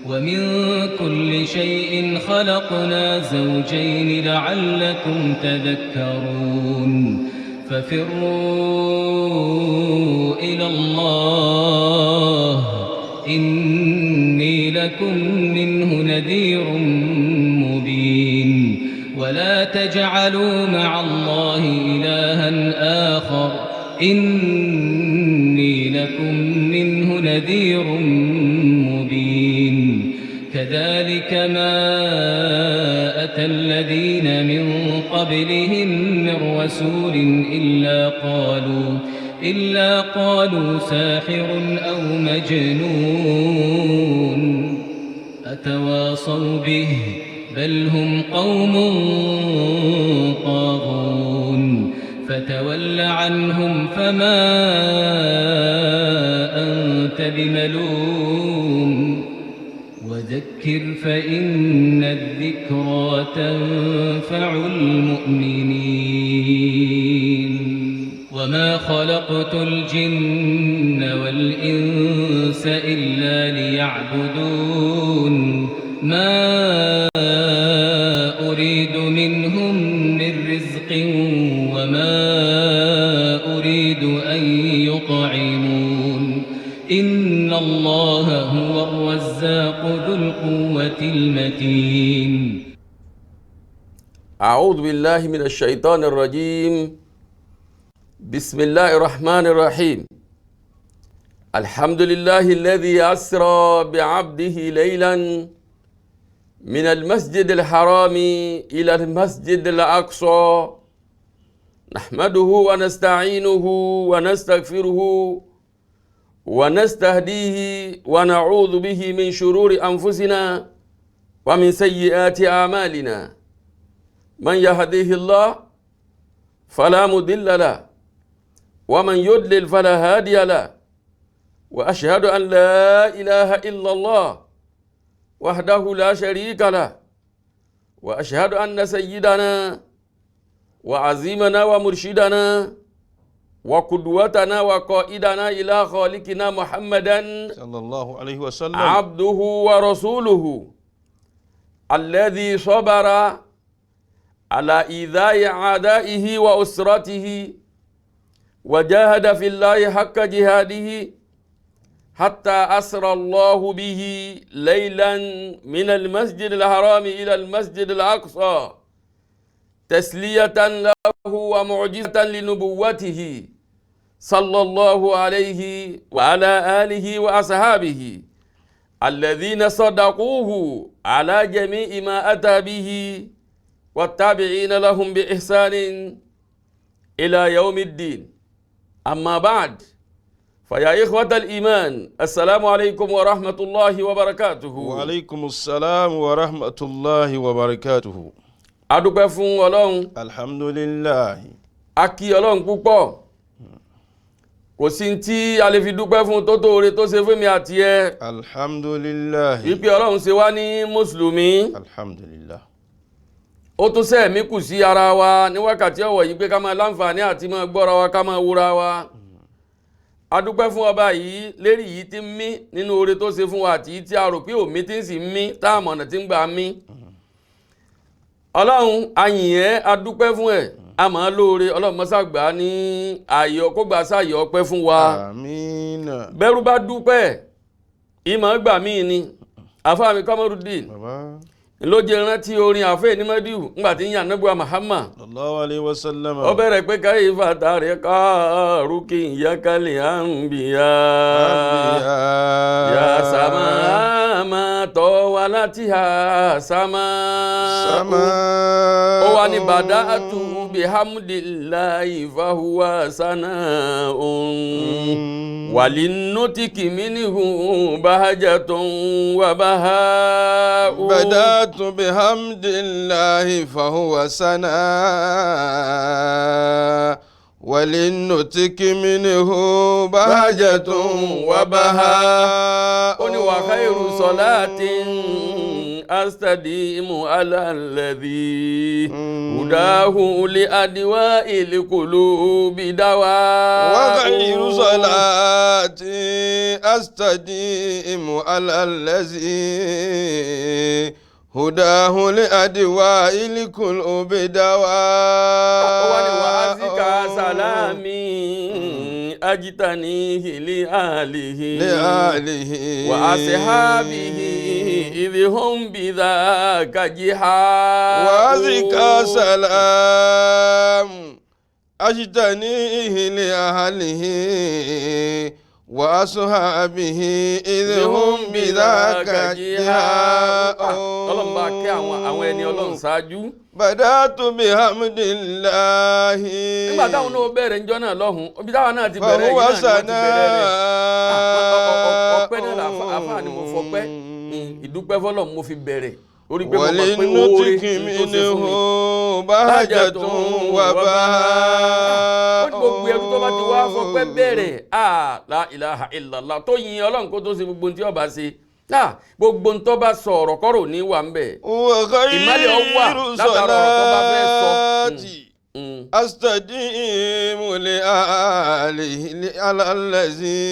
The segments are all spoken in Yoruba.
ومن كل شيء خلقنا زوجين لعلكم تذكرون. ففروا إلى الله إني لكم منه نذير مبين. ولا تجعلوا مع الله إلها آخر إني لكم منه نذير مبين. كذلك ما أتى الذين من قبلهم من رسول إلا قالوا ساحر أو مجنون. أتواصوا به بل هم قوم طاغون. فتول عنهم فما أنت بملوم. وذكر فإن الذكرى تنفع المؤمنين. وما خلقت الجن والإنس إلا ليعبدون. ما أريد منهم من رزق وما أريد أن يطعمون. إن الله هو الرزاق ذو القوة المتين. أعوذ بالله من الشيطان الرجيم. بسم الله الرحمن الرحيم. الحمد لله الذي أسرى بعبده ليلا من المسجد الحرام إلى المسجد الأقصى. نحمده ونستعينه ونستغفره ونستهديه ونعوذ به من شرور أنفسنا ومن سيئات أعمالنا. من يهديه الله فلا مضل له ومن يضلل فلا هادي له. وأشهد أن لا إله إلا الله وحده لا شريك له. وأشهد أن سيدنا وعظيمنا ومرشدنا وقدوتنا وقائدنا إلى خالقنا محمدا صلى الله عليه وسلم عبده ورسوله الذي صبر على إيذاء أعدائه وأسرته وجاهد في الله حق جهاده حتى أسرى الله به ليلا من المسجد الحرام إلى المسجد الأقصى تسلية له ومعجزة لنبوته صلى الله عليه وعلى آله وأصحابه الذين صدقوه على جميع ما أتى به والتابعين لهم بإحسان إلى يوم الدين. أما بعد، فيا إخوة الإيمان، السلام عليكم ورحمة الله وبركاته. وعليكم السلام ورحمة الله وبركاته. A dúpẹ́ fún Ọlọ́run. Alhamdulillah. A kí Ọlọ́run púpọ̀. Kò sí tí a lè fi dúpẹ́ fún tó tó oore tó ṣe fún mi àti ẹ. Alhamdulillah. Wípé Ọlọ́run ṣe wá ní mùsùlùmí. Alhamdulillah. Ó tún sẹ́ẹ̀mí kù sí ara wa ní wákàtí ọ̀wọ̀ yìí pé ká máa láǹfààní àti máa gbọ́ra wa, ká máa wúra wa. A dúpẹ́ fún ọba yìí lérí yìí tí ń mí nínú oore tó ṣe fún wa àti tí a rò pé òmí tí ń sì ń mí, tá a mọ̀nà tí ń gbà mí. Ọlọ́run, a yìn ẹ́, a dúpẹ́ fún ẹ̀, a máa lóore. Ọlọ́run mọ́sá gbà á ní ààyè, kó gbà sáàyè ọpẹ́ fún wa. Àmín. Bẹ́rù bá dúpẹ́, ìmọ̀ gbà míì ni. Àfáà mi Kamarudin Bàbá. ló jẹ́ rántí orin àfẹ́ ní Madiu ńgbà tí ń yàn nábùwà Muhammad Sallallahu alayhi wa sallam. Ó bẹ̀rẹ̀ pé kayfa tariqa ruqiyyakal anbiya ya sama ma tawalatiha sama. Sama. Ó wà ní bada'tu bihamdillahi fahuwa sana'un walinnutiki minhu bahajatun wa baha'u. بدأت بحمد الله فهو سنا وللنتك منه بهجة وبهاء. Ó ní wa khairu salatin أستديم على الذي هداه لأدواء القلوب دواء وخير صلاتي أستديم على الذي هداه لأدواء القلوب دواء ó wá ní وأزكى سلامي أجتنيه لآله لآله وأصحابه إذ هم بذاك جهاء وأزكى سلام أجتنيه لأهله وأصحابه إذ هم بذاك جهاء Ọlọ́run bá kẹ́ àwọn ẹni Ọlọ́run ṣáájú. بدأت بحمد الله Nígbà táwọn náà bẹ̀rẹ̀ ńjọ́ náà lọ́hùn-ún, ibi táwọn náà ti bẹ̀rẹ̀ yìí فهو náà ni wọ́n ti bẹ̀rẹ̀ rẹ̀. Ọpẹ́ náà ثناء àfáà ni mo fọpẹ́, ìdúpẹ́ fọ́lọ́run mo fi bẹ̀rẹ̀ orí pé mo mọ̀ pé oore وللنطق tó ṣe fún mi. منه بهجة وبهاء Ó ní gbogbo ẹrú tó bá ti wá fọpẹ́ bẹ̀rẹ̀, ah, la ilaha illallah, tó yin Ọlọ́run kó tó ṣe gbogbo ohun tí ó bá ṣe, gbogbo ohun tó bá sọ ọ̀rọ̀ kọ́rọ̀ ní wà ń bẹ̀. Ìmọ́lẹ̀ ọ wà وخير látara ọ̀rọ̀ tó bá fẹ́ sọ. صلاتي أستديم لآله على الذي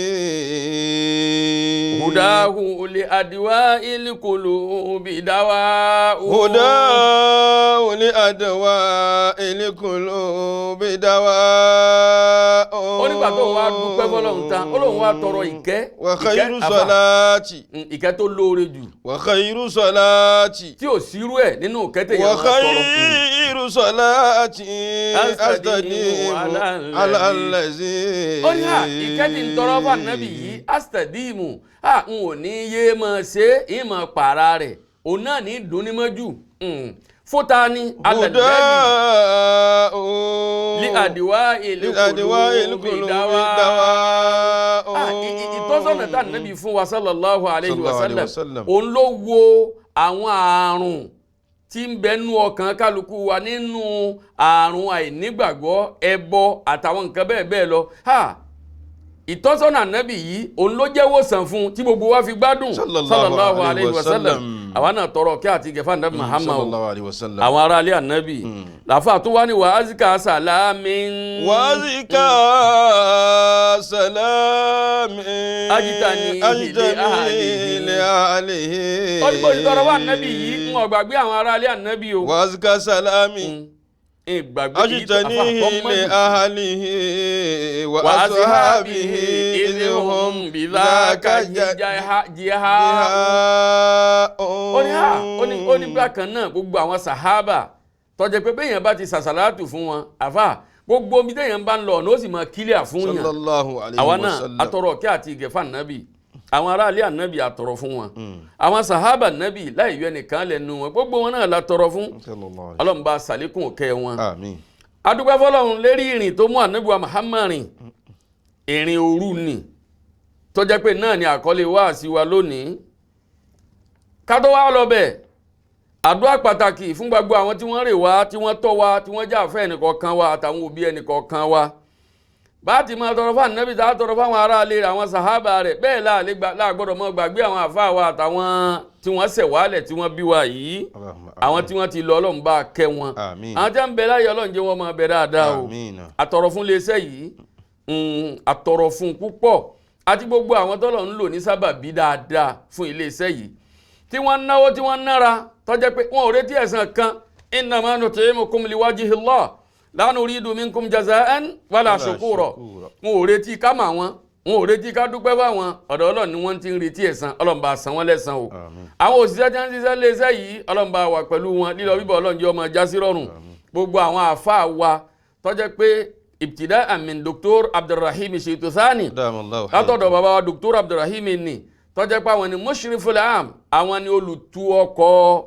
هداه لأدواء القلوب دواء هداه لأدواء القلوب دواء Ó nígbà tó wá dúpẹ́ fọ́lọ́run tán, ó lóun wá tọrọ ìkẹ́. وخير Ìkẹ́ àfà, صلاتي ìkẹ́ tó lóore jù وخير صلاتي tí ò sírú ẹ̀ nínú ìkẹ́ tèèyàn máa tọrọ. وخير صلاتي أستديم أستديم على على الذي Ó ní à ìkẹ́ tí ń tọrọ fún ànábì yìí, astadimu, à n ò ní yé máa ṣe é máa pààrà rẹ̀, òun náà ní dùnnímọ́jú fúta ni alẹ́lẹ́bí هداه lí àdìwá لأدواء ìlú القلوب ìdáwà. دواء Ìtọ́sọ́nà tá ànábì fún wa sallallahu alayhi wa Sallallahu alayhi wa sallam, sallam. òun ló wo àwọn àrùn tí ń bẹ nú ọkàn kálukú wa nínú àrùn àìnígbàgbọ́, ẹbọ àtàwọn nǹkan bẹ́ẹ̀ bẹ́ẹ̀ lọ. Ha, ìtọ́sọ́nà ànábì yìí òun ló jẹ́ wòsàn fún tí gbogbo wa fi gbádùn. Sallallahu alayhi wa sallam. Àwa náà tọrọ kí àti gẹ̀fà ànábì Muhammad o, sallallahu alayhi wa sallam. Àwọn aráalé ànábì làáfà tó wá ní wàhálà sàlámì. وأزكى سلام أجتني أجتني لأهله Ó ní bó ti tọrọ wá ànábì yìí, ń ọ̀gbàgbé àwọn aráalé ànábì o. وأزكى سلامي Ìgbàgbé yìí tó àfà أجتنيه tó mọ́ jù. لأهله وأصحابه إذ هم بذاك jihad. جهاء Ó ní ha, ó ní bákan náà gbogbo àwọn sàhábà tó jẹ́ pé béèyàn bá ti sàṣàlátù fún wọn, àfà gbogbo omi téèyàn bá ń lọ ọ̀nà ó sì máa kílíà fún yàn. صلى الله عليه Àwa náà وسلم atọrọ kí àti ìgẹ̀fà nàbì, àwọn aráalé ànábì àtọrọ fún wọn, àwọn sàhábà nàbì láì yọ ẹnìkan lẹ́nu wọn, gbogbo wọn náà la tọrọ fún. صلى الله عليه Ọlọ́run bá sàlékún òkè wọn. آمين Adúpẹ́ fọ́lọ́run lérí ìrìn tó mú ànábì wa Muhammad rìn, ìrìn òru ni tó jẹ́ pé náà ni àkọlé wáàsí wa lónìí. Ká tó wá lọ bẹ̀, àdúrà pàtàkì fún gbogbo àwọn tí wọ́n rè wá, tí wọ́n tọ́ wa, tí wọ́n jà fẹ́ ẹnìkọ̀ọ̀kan wa àtàwọn òbí ẹnìkọ̀ọ̀kan wa. Bá ti máa tọrọ fún ànábì, tá a tọrọ fáwọn aráalé rẹ̀, àwọn sàhábà rẹ̀, bẹ́ẹ̀ láàgbọ́dọ̀ mọ́ gbàgbé àwọn àfáà wa àtàwọn tí wọ́n ṣẹ̀ wálẹ̀ tí wọ́n bí wa yìí, اللهم àwọn tí wọ́n ti lọ, Ọlọ́run bá kẹ́ wọn. آمين Àwọn tí wọ́n ń bẹ láyé, Ọlọ́run jẹ́ wọ́n máa bẹ dáadáa o. آمين Àtọ̀rọ̀ fún iléeṣẹ́ yìí, àtọ̀rọ̀ fún púpọ̀, àti gbogbo àwọn tọ́lọ̀ ń lò ní sábàbí dáadáa fún iléeṣẹ́ yìí tí wọ́n ń náwó, tí wọ́n ń nára, tó jẹ́ pé wọn ò retí ẹ̀san kan. Innama nut'imukum liwajhillah la nuridu minkum jaza'an wala Wala shukura. shukura. Wọn ò retí ká mà wọn, wọn ò retí ká dúpẹ́ fáwọn, ọ̀dọ̀ Ọlọ́run ni wọ́n ti ń retí ẹ̀san. Ọlọ́run bá san wọ́n lẹ́san o. Àmín. Àwọn òṣìṣẹ́ tí wọ́n ń ṣiṣẹ́ léṣẹ́ yìí, Ọlọ́run bá wà pẹ̀lú wọn, lílọ bíbọ̀ Ọlọ́run jẹ́ ọmọ jásí rọrùn. Gbogbo àwọn àáfàá wa tó jẹ́ pé ibtida amin Dr. Abdulrahim Shitu Thani, دام الله látọ̀dọ̀ bàbá wa Dr. Abdulrahim ni, tó jẹ́ pé àwọn ni mushriful am, àwọn ni olùtú ọkọ̀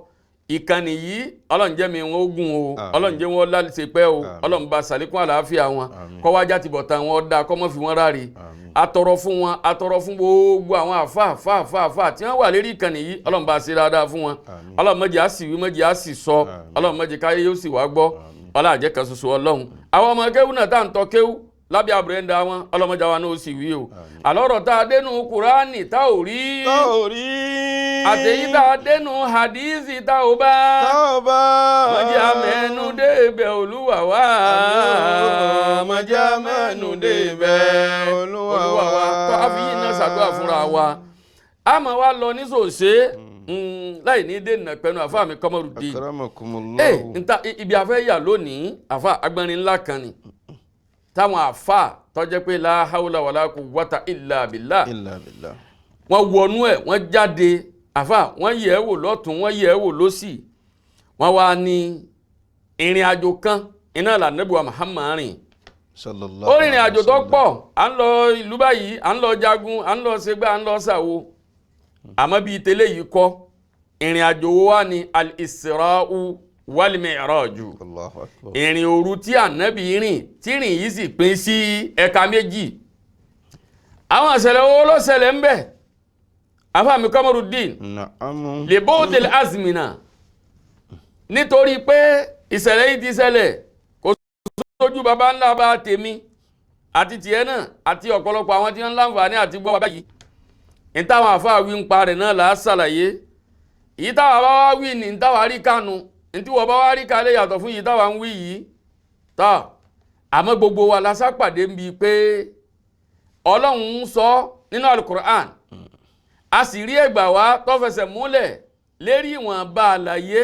ìkànnì yìí, Ọlọ́run jẹ́ mi wọn ogun o. Àmín. Ọlọ́run jẹ́ wọn láṣẹ pẹ́ o. Àmín. Ọlọ́run bá sàlékún àlàáfíà wọn. Àmín. Kọ́wájà ti bọ̀ tán wọn dá kọ́mọ́ fi wọ́n ráre. Àmín. Atọrọ fún wọn, atọrọ fún gbogbo àwọn àfa àfa àfa àfa tí wọ́n wà lérí ìkànnì yìí, Ọlọ́run bá ṣe dáadáa fún wọn. Àmín. Ọlọ́run má jẹ́ á sì wí, má jẹ́ á sì sọ. Àmín. Ọlọ́run má jẹ́ káyé yóò sì wá gbọ́ Ọlọ́run àjẹ́ kan ṣoṣo Ọlọ́run. Àwọn ọmọ kéwú náà tá à ń tọ́ kéwú lábẹ́ àbúrẹ́ńdà wọn, ọlọ́mọdé wa náà ó sì wí o. Àlọ́rọ̀ tá a dénú Kùránì tá ò rí Tá ò rí. Àtẹ̀yí tá a dénú hadithi tá ò bá. Tawba. Mọ̀já mẹ́nu débẹ̀ Olúwa wa. Mọ̀já mẹ́nu débẹ̀ Olúwa wa. Tó a fi yín náà ṣàdúrà fúnra wa. A máa wá lọ ní sòṣe láì ní dènà pẹ̀lú àfa mi Kọ́mọ́rùdín. Akramakumullahu. Ẹ nta ibi afẹ́ yà lónìí, àfa agbẹ́rin ńlá kan ni táwọn àfa tó jẹ́ pé la hawla wala quwwata illa billah. Illa billah. Wọ́n wọnú ẹ̀, wọ́n jáde, àfa wọ́n yẹ̀ ẹ́ wò lọ́tún, wọ́n yẹ̀ ẹ́ wò lọ́sì, wọ́n wá ní ìrìn àjò kan iná l'Ànábì wa Muhammad rìn. Sallallahu Ó rìnrìn àjò tó alaihi wasallam. pọ̀, à ń lọ ìlú báyìí, à ń lọ jagun, à ń lọ ṣègbà, à ń lọ ṣàwo, àmọ́ bíi tẹ́lẹ̀ yìí kọ́ ìrìn àjò wo wá ní al-Isra'u wal-Mi'raju. Allahu akbar. Ìrìn òru tí ànábì rìn, tí rìn yìí sì pín sí ẹ̀ka méjì, àwọn ìṣẹ̀lẹ̀ owó ló ṣẹlẹ̀ ń bẹ̀, afáàmì Kọ́mọ́rùdín? Na'am. Lè bóde azmina, nítorí pé ìṣẹ̀lẹ̀ yìí ti ṣẹlẹ̀ kò sójú baba ńlá bá tèmi àti tiẹ̀ náà àti ọ̀pọ̀lọpọ̀ àwọn tí wọ́n ń láǹfààní àti gbọ́ bàbá yìí, ní táwọn àfáà wí ń pa rẹ̀ náà là á ṣàlàyé. Èyí táwa bá wá wí ní táwa rí kánú, ní tí wọ́n bá wá rí kálẹ̀ yàtọ̀ fún yìí táwa ń wí yìí tọ́. Àmọ́ gbogbo wa la sápàdé ń bi pé Ọlọ́run ń sọ nínú Alukur'an, a sì rí ẹgbà wá tó fẹsẹ̀ múlẹ̀ lérí ìwọ̀nba àlàyé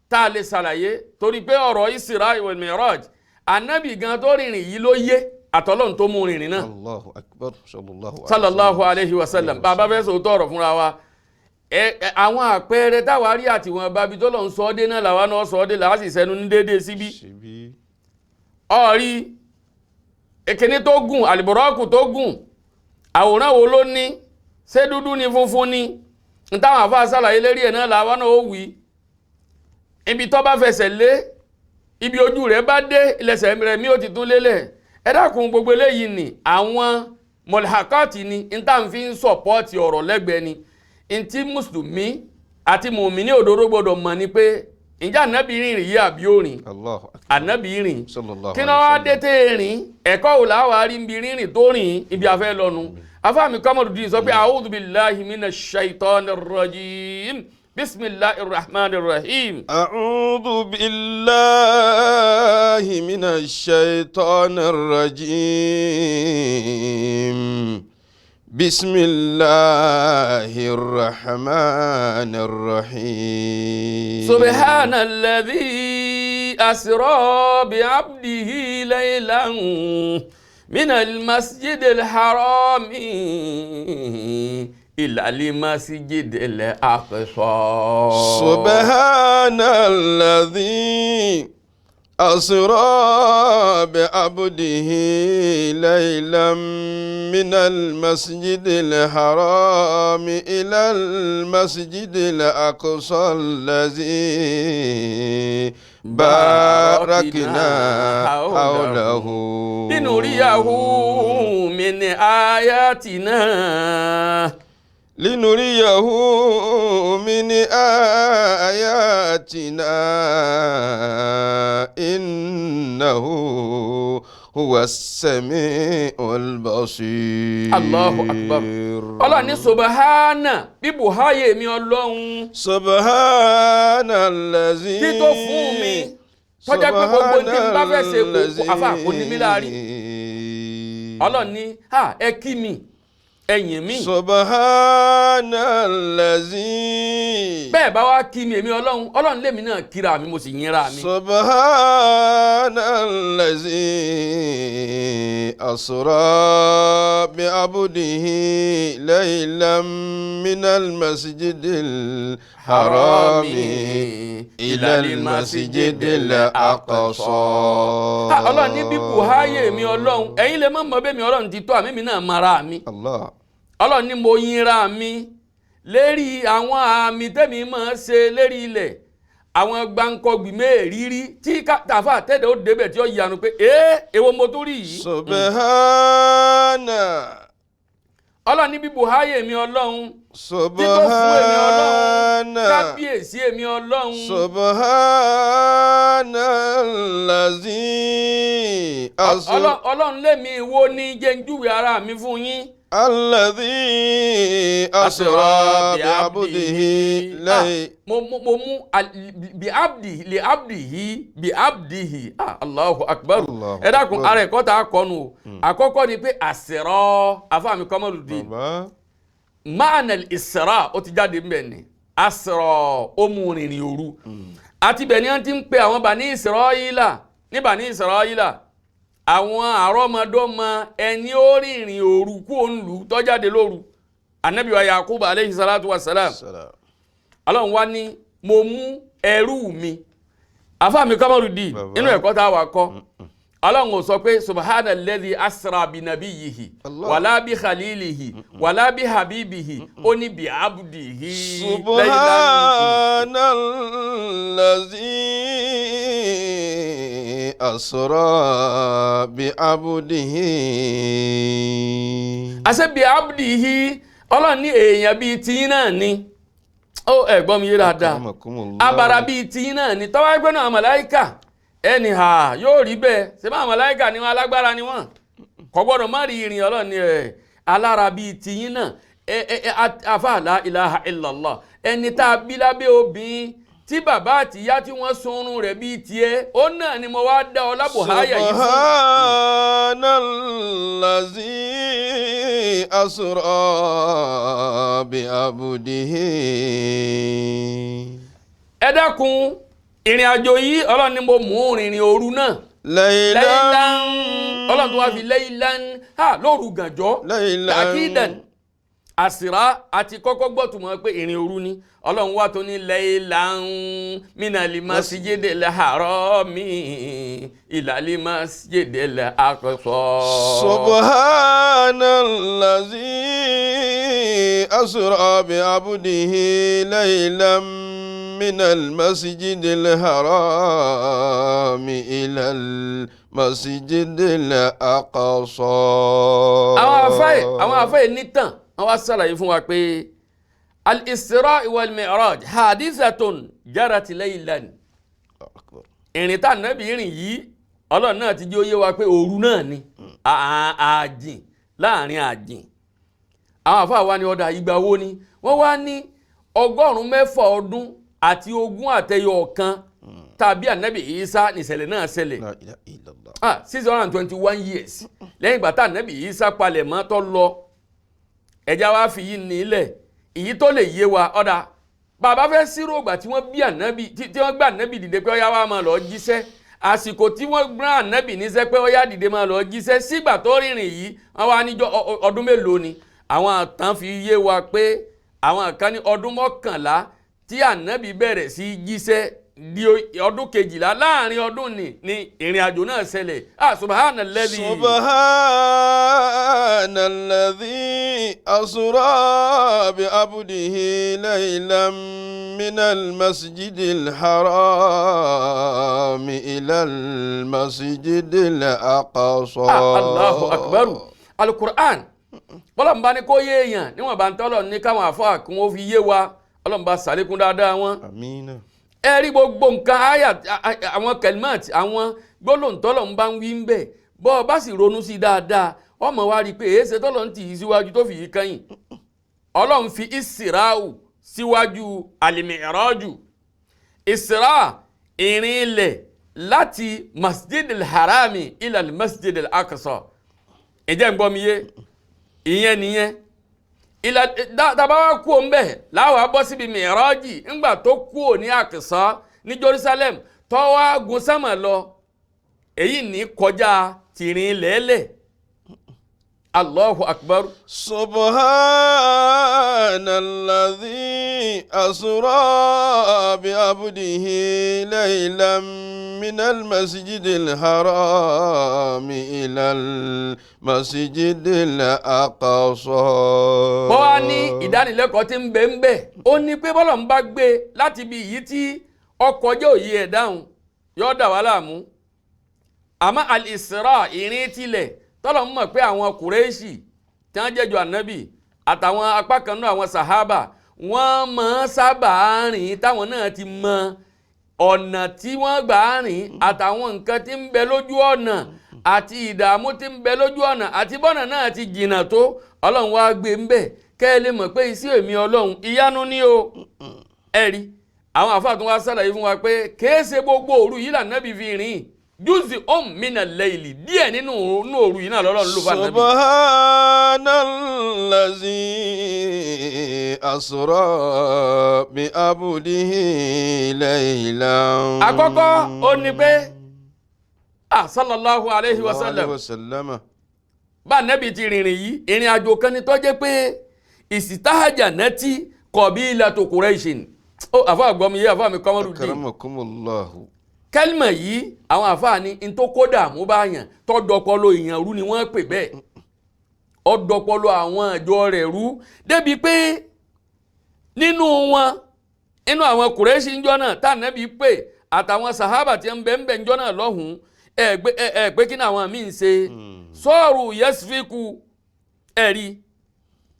tá a lè ṣàlàyé, torí pé ọ̀rọ̀ Isra wal Miraj, ànábì gan tó rìnrìn yìí ló yé àtọ́lọ́run tó mú rìnrìn náà. Allahu akbar. Sallallahu alaihi Sallallahu alayhi wa sallam. Bàbá fẹ́ sòótọ́ ọ̀rọ̀ fúnra wa, ẹ ẹ, àwọn àpẹẹrẹ táwa rí àtiwọn bábi tó lọ́n sọ ọ́ dé náà làwa náà sọ ọ́ dé, làá sì sẹ́nu ní déédéé síbí. Síbí. Ọ̀rí ìkíní tó gùn, àlìbọ̀rọ́kù tó gùn, àwòrán wo ló ní? Ṣé dúdú ni, funfun ni? N táwọn àfa ṣàlàyé lérí ẹ̀ náà làwa náà ó wí. Ibi tó bá fẹsẹ̀ lé, ibi ojú rẹ̀ bá dé, ilẹ̀ṣẹ̀ rẹ̀ mi ò ti tún lélẹ̀. Ẹ dákun, gbogbo eléyìí ni àwọn mọ̀lẹ́hàkọ́ọ̀tì ni n táwọn fi ń sọ̀pọ́ọ̀tì ọ̀rọ̀ lẹ́gbẹ̀ẹ́ ni. N tí mùsùlùmí àti mùmíní òdodo gbọdọ̀ mọ̀ ni pé ǹjẹ́ ànábì rìnrìn yìí àbí òrìn? Allahu akbar. Ànábì rìn. Sallallahu Kí náà wá alaihi dé tẹ́ ẹ rìn? Ẹ̀kọ́ wò láwa rí ibi rírìn tó rìn? Ibi afẹ́ lọ́nu, afáàmì Kọ́mọ̀dùdí sọ pé a'udhu billahi minash shaitanir rajim, bismillahir rahmanir rahim. أعوذ بالله من الشيطان الرجيم، بسم الله الرحمن الرحيم. سبحان الذي أسرى بعبده ليلا من المسجد الحرام إلى المسجد الأقصى. سبحان الذي أسرى بعبده ليلا من المسجد الحرام إلى المسجد الأقصى الذي باركنا حوله لنريه من آياتنا. لنريه من آياتنا إنه هو السميع البصير. Allahu akbar. Ọlọ́run ní subahana bíbù háyè mi Ọlọ́run. سبحان الذي Tító fún mi tọ́jà pé gbogbo tí n bá fẹ́ ṣe kò àfa kò ní mí láàrin. Ọlọ́run ní ha, ẹ kí mi, ẹ̀yìn mi. سبحان الذي Bẹ́ẹ̀ bá wá kí mi, èmi Ọlọ́run, Ọlọ́run lèmi náà kíra mi, mo sì yínra mi. سبحان الذي أسرى بعبده ليلا من المسجد الحرام إلى المسجد الأقصى. Ha, Ọlọ́run ní bíbù háyè mi Ọlọ́run, ẹ̀yin lè má mọ bẹ́ẹ̀ mi Ọlọ́run ti tó àmì mi náà mara mi. الله. Ọlọ́run ní mo yínra mi lérí àwọn àmì tẹ́mi máa ṣe lérí ilẹ̀, àwọn gbàǹkọ̀gbì mẹ́ẹ̀ẹ́rírí tí tàfà tẹ́lẹ̀ ó débẹ̀ tí ó yanu pé ee, èwo mo tún rí yìí. سبحان Ọlọ́run ní bíbù háyè mi Ọlọ́run, tító fún èmi Ọlọ́run, سبحان kábíyèsí èmi Ọlọ́run. سبحان الذي أسرى Ọlọ́run lèmi wo ni jẹ́ ń júwe ara mi fún yín. الذي أسرى بعبده ليلا. Mo mú bi abdi li abdihi bi abdihi. Ah, Allahu akbar. Allahu Ẹ dákun, akbar. ara ẹ̀kọ́ tá a kọ́ nu o. Àkọ́kọ́ ni pé àsìrọ́ afáàmì Kamaluddin, Bàbá. maana ìsirà ó ti jáde mbẹ ni asirọ ó mú rìnrìn òru, àti bẹ̀ ni wọ́n ti ń pe àwọn Bani Israila ní Bani Israila, àwọn àrọ́mọdọ́mọ ẹni ó rìnrìn òru kú òun lù tọ́jáde lóru, anabi wa Yakubu aleyhi salatu wa salam. Salam. Ọlọ́run wá ní mo mú ẹrú mi, afáàmì Kamaluddin. Bàbá. Inú ẹ̀kọ́ tá a wà kọ́, Ọlọ́run ò sọ pé subhana alladhi asra bi nabiyyihi Allah. wàlá bi khalilihi wàlá bi habibihi, ó ní bi abdihi laylan. سبحان الذي أسرى بعبده. Àṣẹ bi abdihi, Ọlọ́run ní èèyàn bíi tiyín náà ni ó. Ẹ̀gbọ́n mi yé dáadáa? Akramakumullah. Abara bíi tiyín náà ni. Tọ́wá ẹgbẹ́ náà, màláíkà ẹni ha yóò rí bẹ́ẹ̀. Ṣé bá màláíkà ni wọn, alágbára ni wọn, kò gbọ́dọ̀ má rí ìrìn. Ọlọ́run ni ẹ̀ alára bíi tiyín náà. Ẹ ẹ ẹ afa la ilaha illallah, ẹni tá a bí lábẹ́ obìnrin tí bàbá àtìyá tí wọ́n sunrun rẹ̀ bíi tiẹ̀, ó náà ni mo wá dá ọ lábòháyà yìí fún. سبحان الذي أسرى بعبده. Ẹ dákun, ìrìn àjò yìí, Ọlọ́run ni mo mú rìnrìn òru náà ليلا. laylan, Ọlọ́run tó wá fi laylan ha lóru gànjọ́. ليلا. Takidan àsìrá àti kọ́kọ́ gbọ́tùmọ̀ pé ìrìn òru ni. Ọlọ́run wá tó ní laylan minal masjidil harami ilal masjidil aqsa. سبحان الذي أسرى بعبده ليلا من المسجد الحرام إلى المسجد الأقصى. Àwọn afáì nítàn, wọ́n wá sàlàyé fún wa pé al-Isra wal-Mi'raj hadithatun jarat laylan. أكبر. Ìrìn tá nàbì rìn yìí, Ọlọ́run náà ti jẹ́ ó yé wa pé òru náà ni, ààjìn láàrin àjìn. Àwọn àfáà wa ní ọ̀dà ìgbà wo ni? Wọ́n wá ní 600 ọdún àti 20 àtẹyọ ọ̀kan tàbí ànábì Ìsá nìṣẹ̀lẹ̀ náà ṣẹlẹ̀. لا إله إلا الله. 621 years lẹ́yìn ìgbà tá ànábì Ìsá palẹ̀ mọ́ tó lọ. Ẹja wa fi yìí nílẹ̀, èyí tó lè yé wa. Ọ̀dà bàbá fẹ́ sírò ìgbà tí wọ́n bí ànábì, tí wọ́n gbé ànábì dìde pé ọ̀yá wa máa lọ jíṣẹ́, àsìkò tí wọ́n gbọ́n ànábì níṣẹ́ pé ọ̀yá dìde máa lọ jíṣẹ́ sígbà tó rìnrìn yìí, wọ́n wá níjọ́ ọdún mélòó ni? Àwọn àtàn fi yé wa pé àwọn kan ní ọdún 11 tí ànábì bẹ̀rẹ̀ sí jíṣẹ́ di ọdún 12, láàrin ọdún ni ìrìn àjò náà ṣẹlẹ̀. Ah, subhanalladhi. سبحان الذي أسرى بعبده ليلا من المسجد الحرام إلى المسجد الأقصى. Ah, Allahu akbar. Alukur'an, bọ́lá ń bá ní kó yé èèyàn níwọ̀n bá ń tọ́lọ̀ ní káwọn àfáà kí wọ́n fi yé wa. Ọlọ́run bá sàlékún dáadáa wọn. Àmín. Ẹ rí gbogbo nǹkan àyà, àwọn kẹlímàtì, àwọn gbólóhùn tọ́lọ̀ ń bá ń wí ń bẹ̀, bọ́ ọ bá sì ronú sí dáadáa, ọmọ wa rí i pé èéṣe tọ́lọ̀ ń tì í síwájú tó fi yí kẹ́yìn. Ọlọ́run fi ìsìráù síwájú àlìmìíràjù. Ìsìrá, ìrìn ilẹ̀ láti masjid al-harami ila masjid al-aqsa. Ǹjẹ́ ń gbọ́ mi yé? Ìyẹn nìyẹn. Ilà dábàá wá kú òun bẹ́ẹ̀ láwa bọ́ síbi mìíràjì, ńgbà tó kú òní Àkìsà ní Jerusalem tó wá gun sámà lọ, èyí ní kọjá tìrìn lẹ́lẹ̀. Allahu akbar. سبحان الذي أسرى بعبده ليلا من المسجد الحرام إلى المسجد الأقصى. Bọ́ wá ní ìdánilẹ́kọ̀ọ́ tí ń bẹ ń bẹ, ó ní pé bọ́lọ̀ ń bá gbé láti ibi yìí tí ọkọ̀ jẹ́ òye ẹ̀ dáhùn, yóò dà wá láàmú. Àmọ́ al-Isra, ìrìn tilẹ̀ tọ́lọ̀ ń mọ̀ pé àwọn Kùrẹ́ṣì tí wọ́n jẹ́jọ ànábì àtàwọn apá kan náà àwọn sàhábà, wọ́n máa sábà rìn, táwọn náà ti mọ ọ̀nà tí wọ́n gbà rìn àtàwọn nǹkan tí ń bẹ lójú ọ̀nà àti ìdààmú tí ń bẹ lójú ọ̀nà àti bọ́nà náà ti jìnnà tó. Ọlọ́run wá gbé ń bẹ̀ kẹ́ ẹ lè mọ̀ pé iṣẹ́ èmi Ọlọ́run ìyanu ni o. Ẹ rí àwọn àfáà tó wá sàlàyé fún wa pé kèé ṣe gbogbo òru yìí lànàbí fi rìn, júùsì ọ̀hún mìíràn lẹ́yìnlì, díẹ̀ nínú òru yìí náà lọ́lọ́run ló fà nàbí. Subhanallazi asra bi abdihi laylan. Àkọ́kọ́ ó ní pé sallallahu alayhi wa sallam, bá nẹ́bi ti rìnrìn yìí, ìrìn àjò kan ni tó jẹ́ pé ìsìtáhàjà nẹ́tí qabilatu Quraishin. Ó àfa àgbọ̀mí yé àfa mi kọ́mọ́rù dì. Akramakumullahu. Kẹ́lìmọ̀ yìí àwọn àfa ni n tó kó dààmú bá yàn tó dọpọlọ èèyàn rú ni wọ́n pè bẹ́ẹ̀, ó dọpọlọ àwọn àjọ rẹ̀ rú débi pé nínú wọn, nínú àwọn Kùrẹ́ṣì ńjọ́ náà tá ànábì pè àtàwọn sàhábà tí ń bẹ ń bẹ ńjọ́ náà lọ́hùn-ún, ẹ pé kí ni àwọn míì ń ṣe sọ́ọ̀rù yẹ́sìfíkù ẹ̀rí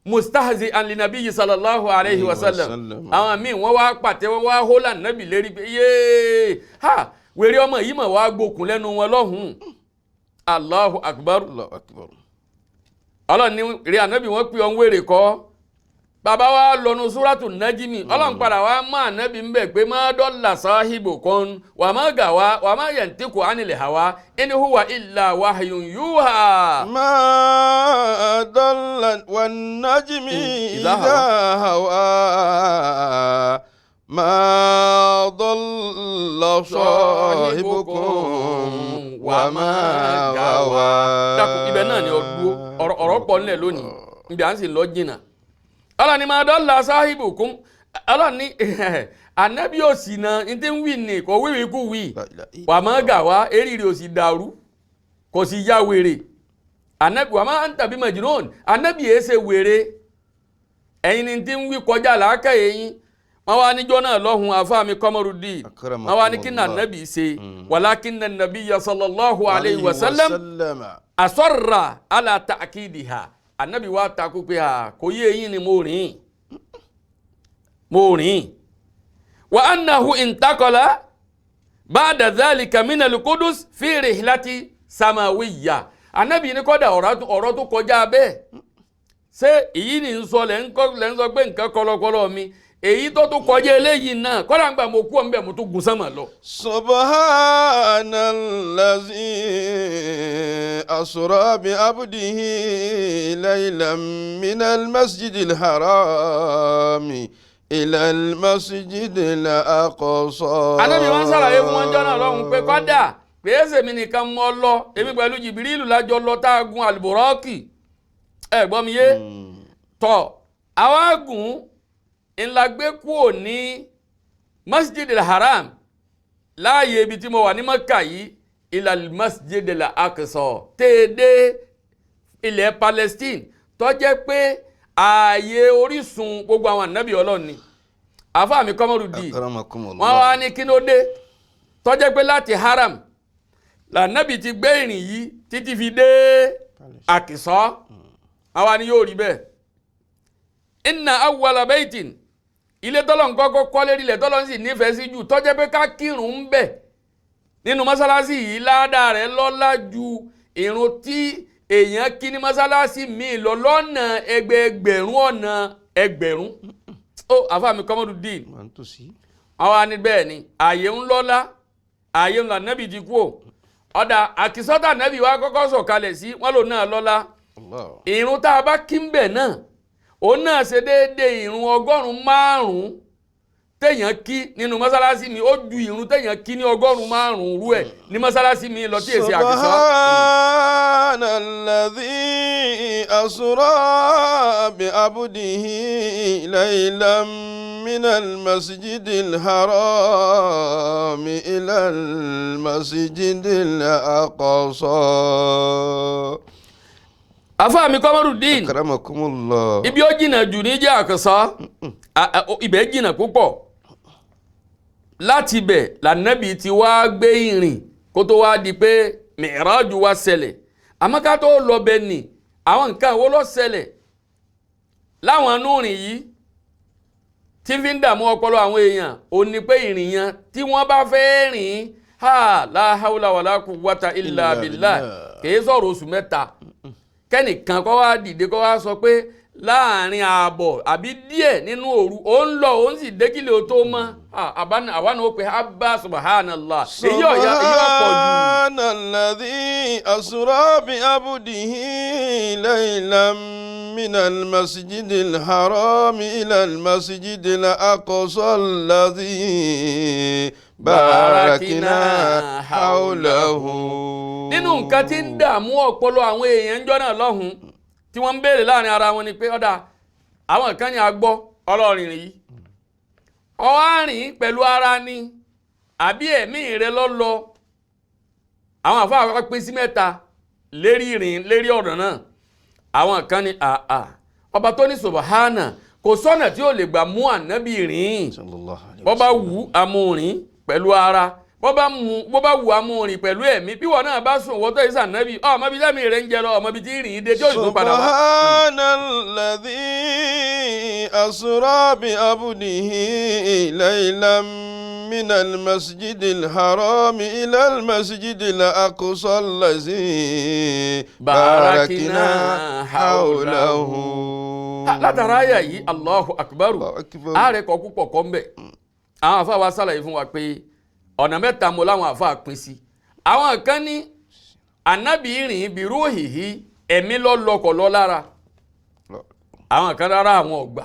mustahzi alinabiyi sallallahu alayhi wa sallam. Àwọn míì wọ́n wá pàtẹ́, wọ́n wá hólà nábì lérí pé yéé ha wèrè ọmọ yìí mọ̀ wá gbókun lẹ́nu wọn lọ́hùn-ún. Allahu akbar. Allahu akbar. Ọlọ́run ní rí ànábì wọ́n pè ọ́n wèrè kọ́. Bàbá wa lọ́nu súrátù nájímì, ọlọ́run padà wá mọ́ ànábì ń bẹ̀ pé má dọ́là sáhìbò kan wà má gà wá wà má yantiku ánilẹ̀ hawa in huwa illa wahyun yuha. Má dọ́là wan najmi idha hawa má dọ́là sahibukum wà má gawa. Dákun, ibẹ̀ náà ni ọ̀rọ̀ pọ̀ nílẹ̀ lónìí, ibi à ń sì lọ jìnnà. Ọlọ́ni máa dọ́là sáhìbù kún, ọlọ́ni ànábì òsì náà ní tí ń wí ní kò wíwí kú wí wà má gà wá, eré òsì dàrú, kò sì ya wèrè. Ànábì wà má ń tàbí majnun, ànábì yìí ṣe wèrè, ẹ̀yin ni tí ń wí kọjá làákà ẹ̀yin. Wọ́n wá níjọ́ náà lọ́hùn àfáàmì Kọ́mọ́rúdì, wọ́n wá ní kí ní ànábì ṣe, walakinna nabiyya sallallahu alayhi wa sallam asarra ala ta'kidiha. Anabi wa takú pé a kò yé eyín ni mo rìn mo rìn. Wa annahu intakọla ba'da dhalika minal Qudus fi rihlati samawiyya. Anabi ní kọ́dà ọ̀rọ̀ tó kọjá bẹ́ẹ̀, ṣé èyí ni ń sọ lẹ́ ń sọ pé nǹkan kọlọkọlọ mi, èyí tó tó kọjá eléyìí náà kọ́dà ń gbà mo kú ọ̀nbẹ mo tó gun sánmà lọ. Subhanallazi asra bi abdihi laylan minal masjidil harami ilal masjidil aqsa. Ànábì wọn sàlàyé fún wọn jọ́nà lọ́hùn pé kọ́dà pèsè mi nìkan mọ́ lọ, èmi pẹ̀lú Jìbìrìlù lájọ lọ tá a gun àlùbọ̀rọ́ọ̀kì, ẹ gbọ́ mi yé tọ́ àwa gùn ńlá gbé kúò ní Masjid al-Haram láàyè ibi tí mo wà ní Mẹ́kà yìí ilal Masjid al-Aqsa téèdé ilẹ̀ Palestine tó jẹ́ pé ààyè orísun gbogbo àwọn ànábì Ọlọ́run ni. Àfáà mi Kọ́mọ́rù dì wọ́n wá ní kí ló dé tó jẹ́ pé láti Haram lànábì ti gbé ìrìn yìí títí fi dé Àkìsọ́, àwa ni yóò rí bẹ́ẹ̀. Inna awwala baitin, ilé tọ́lọ̀ ń kọ́kọ́ kọ́lé ilẹ̀ tọ́lọ̀ ń sì nífẹ̀ẹ́ sí jù tó jẹ́ pé ká kírun ń bẹ̀ nínú mọ́sálásí yìí ládàá rẹ̀ lọ́lá ju ìrun tí èèyàn kí ní mọ́sálásí míì lọ lọ́nà ẹgbẹẹgbẹ̀rún ọ̀nà ẹgbẹ̀rún. Ó àfa mi Kọ́mọ́rù dín àwa ni bẹ́ẹ̀ ni ààyè ń lọ́lá, ààyè ńlá nẹ́bì ti kú ò ọ̀dà àkìsọ́tà nẹ́bì wa kọ́kọ́ sọ̀kalẹ̀ sí wọ́n lò náà lọ́lá. Ìrun tá a bá kí ń bẹ̀ náà òun náà ṣe déédéé ìrun 500 téèyàn kí nínú mọ́sálásí mi, ó ju ìrun téèyàn kí ní 500 rú ẹ̀ ní mọ́sálásí mi lọ tí èsì àkìsọ́. Subhanalladhi asra bi abdihi laylan minal masjidil harami ilal masjidil aqsa. Àfáà mi Kọ́mọ́rù dín akramakumullah, ibi ó jìnnà jù ní jẹ́ àkàsọ́, ibẹ̀ jìnnà púpọ̀. Láti ibẹ̀ lànàbì ti wá gbé ìrìn kó tó wá di pé mìíràjù wá ṣẹlẹ̀. Àmọ́ ká tó lọ bẹ nì àwọn nǹkan wo ló ṣẹlẹ̀ láwọn inú ìrìn yìí tí fi ń dààmú ọpọlọ àwọn èèyàn ò ní pé ìrìn yẹn tí wọ́n bá fẹ́ rìn ha la hawla wala quwwata illa billah kìí sọ̀rọ̀ oṣù mẹ́ta, Kẹ́nìkan kó wá dìde kó wá sọ pé láàrin ààbọ̀ àbí díẹ̀ nínú òru ó ń lọ ó ń sì dékìlẹ̀ ó tó mọ́. Àwa náà ó pe abba subhanallah èyí ọ̀yà èyí ọ̀pọ̀ jù. Subhanalladhi asra bi abdihi laylan minal masjidil harami ilal masjidil aqsa alladhi barakina hawlahu. Nínú nǹkan tí ń dààmú ọpọlọ àwọn èèyàn ń jọ́nà lọ́hùn tí wọ́n ń béèrè láàrin ara wọn ni pé ọ̀dà àwọn kan ní agbọ́ ọlọ́rìnrìn yìí ọ̀hárìn pẹ̀lú ara ni àbí ẹ̀mí rẹ lọ́lọ́. Àwọn àfáà wa pín sí mẹ́ta lérí ìrìn lérí ọ̀rọ̀ náà. Àwọn kan ní àà ọba tó ní subhana kò sọ́nà tí ó lè gbà mú ànábì rìn, bọ́ bá wù amúrin pẹ̀lú ara, bó bá wù amúrin pẹ̀lú ẹ̀mí. Bí wọn náà bá sùn wọ́tọ̀ ìsàn nábì ọmọ bíi sẹ́mi rẹ̀ ń jẹ lọ, ọmọ bíi tí rìn dé tí ó sì tún padà wá. Subhanalladhi asra bi abdihi laylan minal masjidil harami ilal masjidil aqsa allazi barakina hawlahu. Látara àyà yìí Allahu akbar ààrẹ kọ púpọ̀ kọ́ mbẹ̀. Àwọn àfa wa sàlàyé fún wa pé ọ̀nà mẹ́ta mo láwọn àfa pín sí. Àwọn kan ní ànábì rìn bìrú òhìhí ẹ̀mí lọ́lọ́kọ̀ lọ lára. Àwọn kan rárá àwọn ọ̀gbà.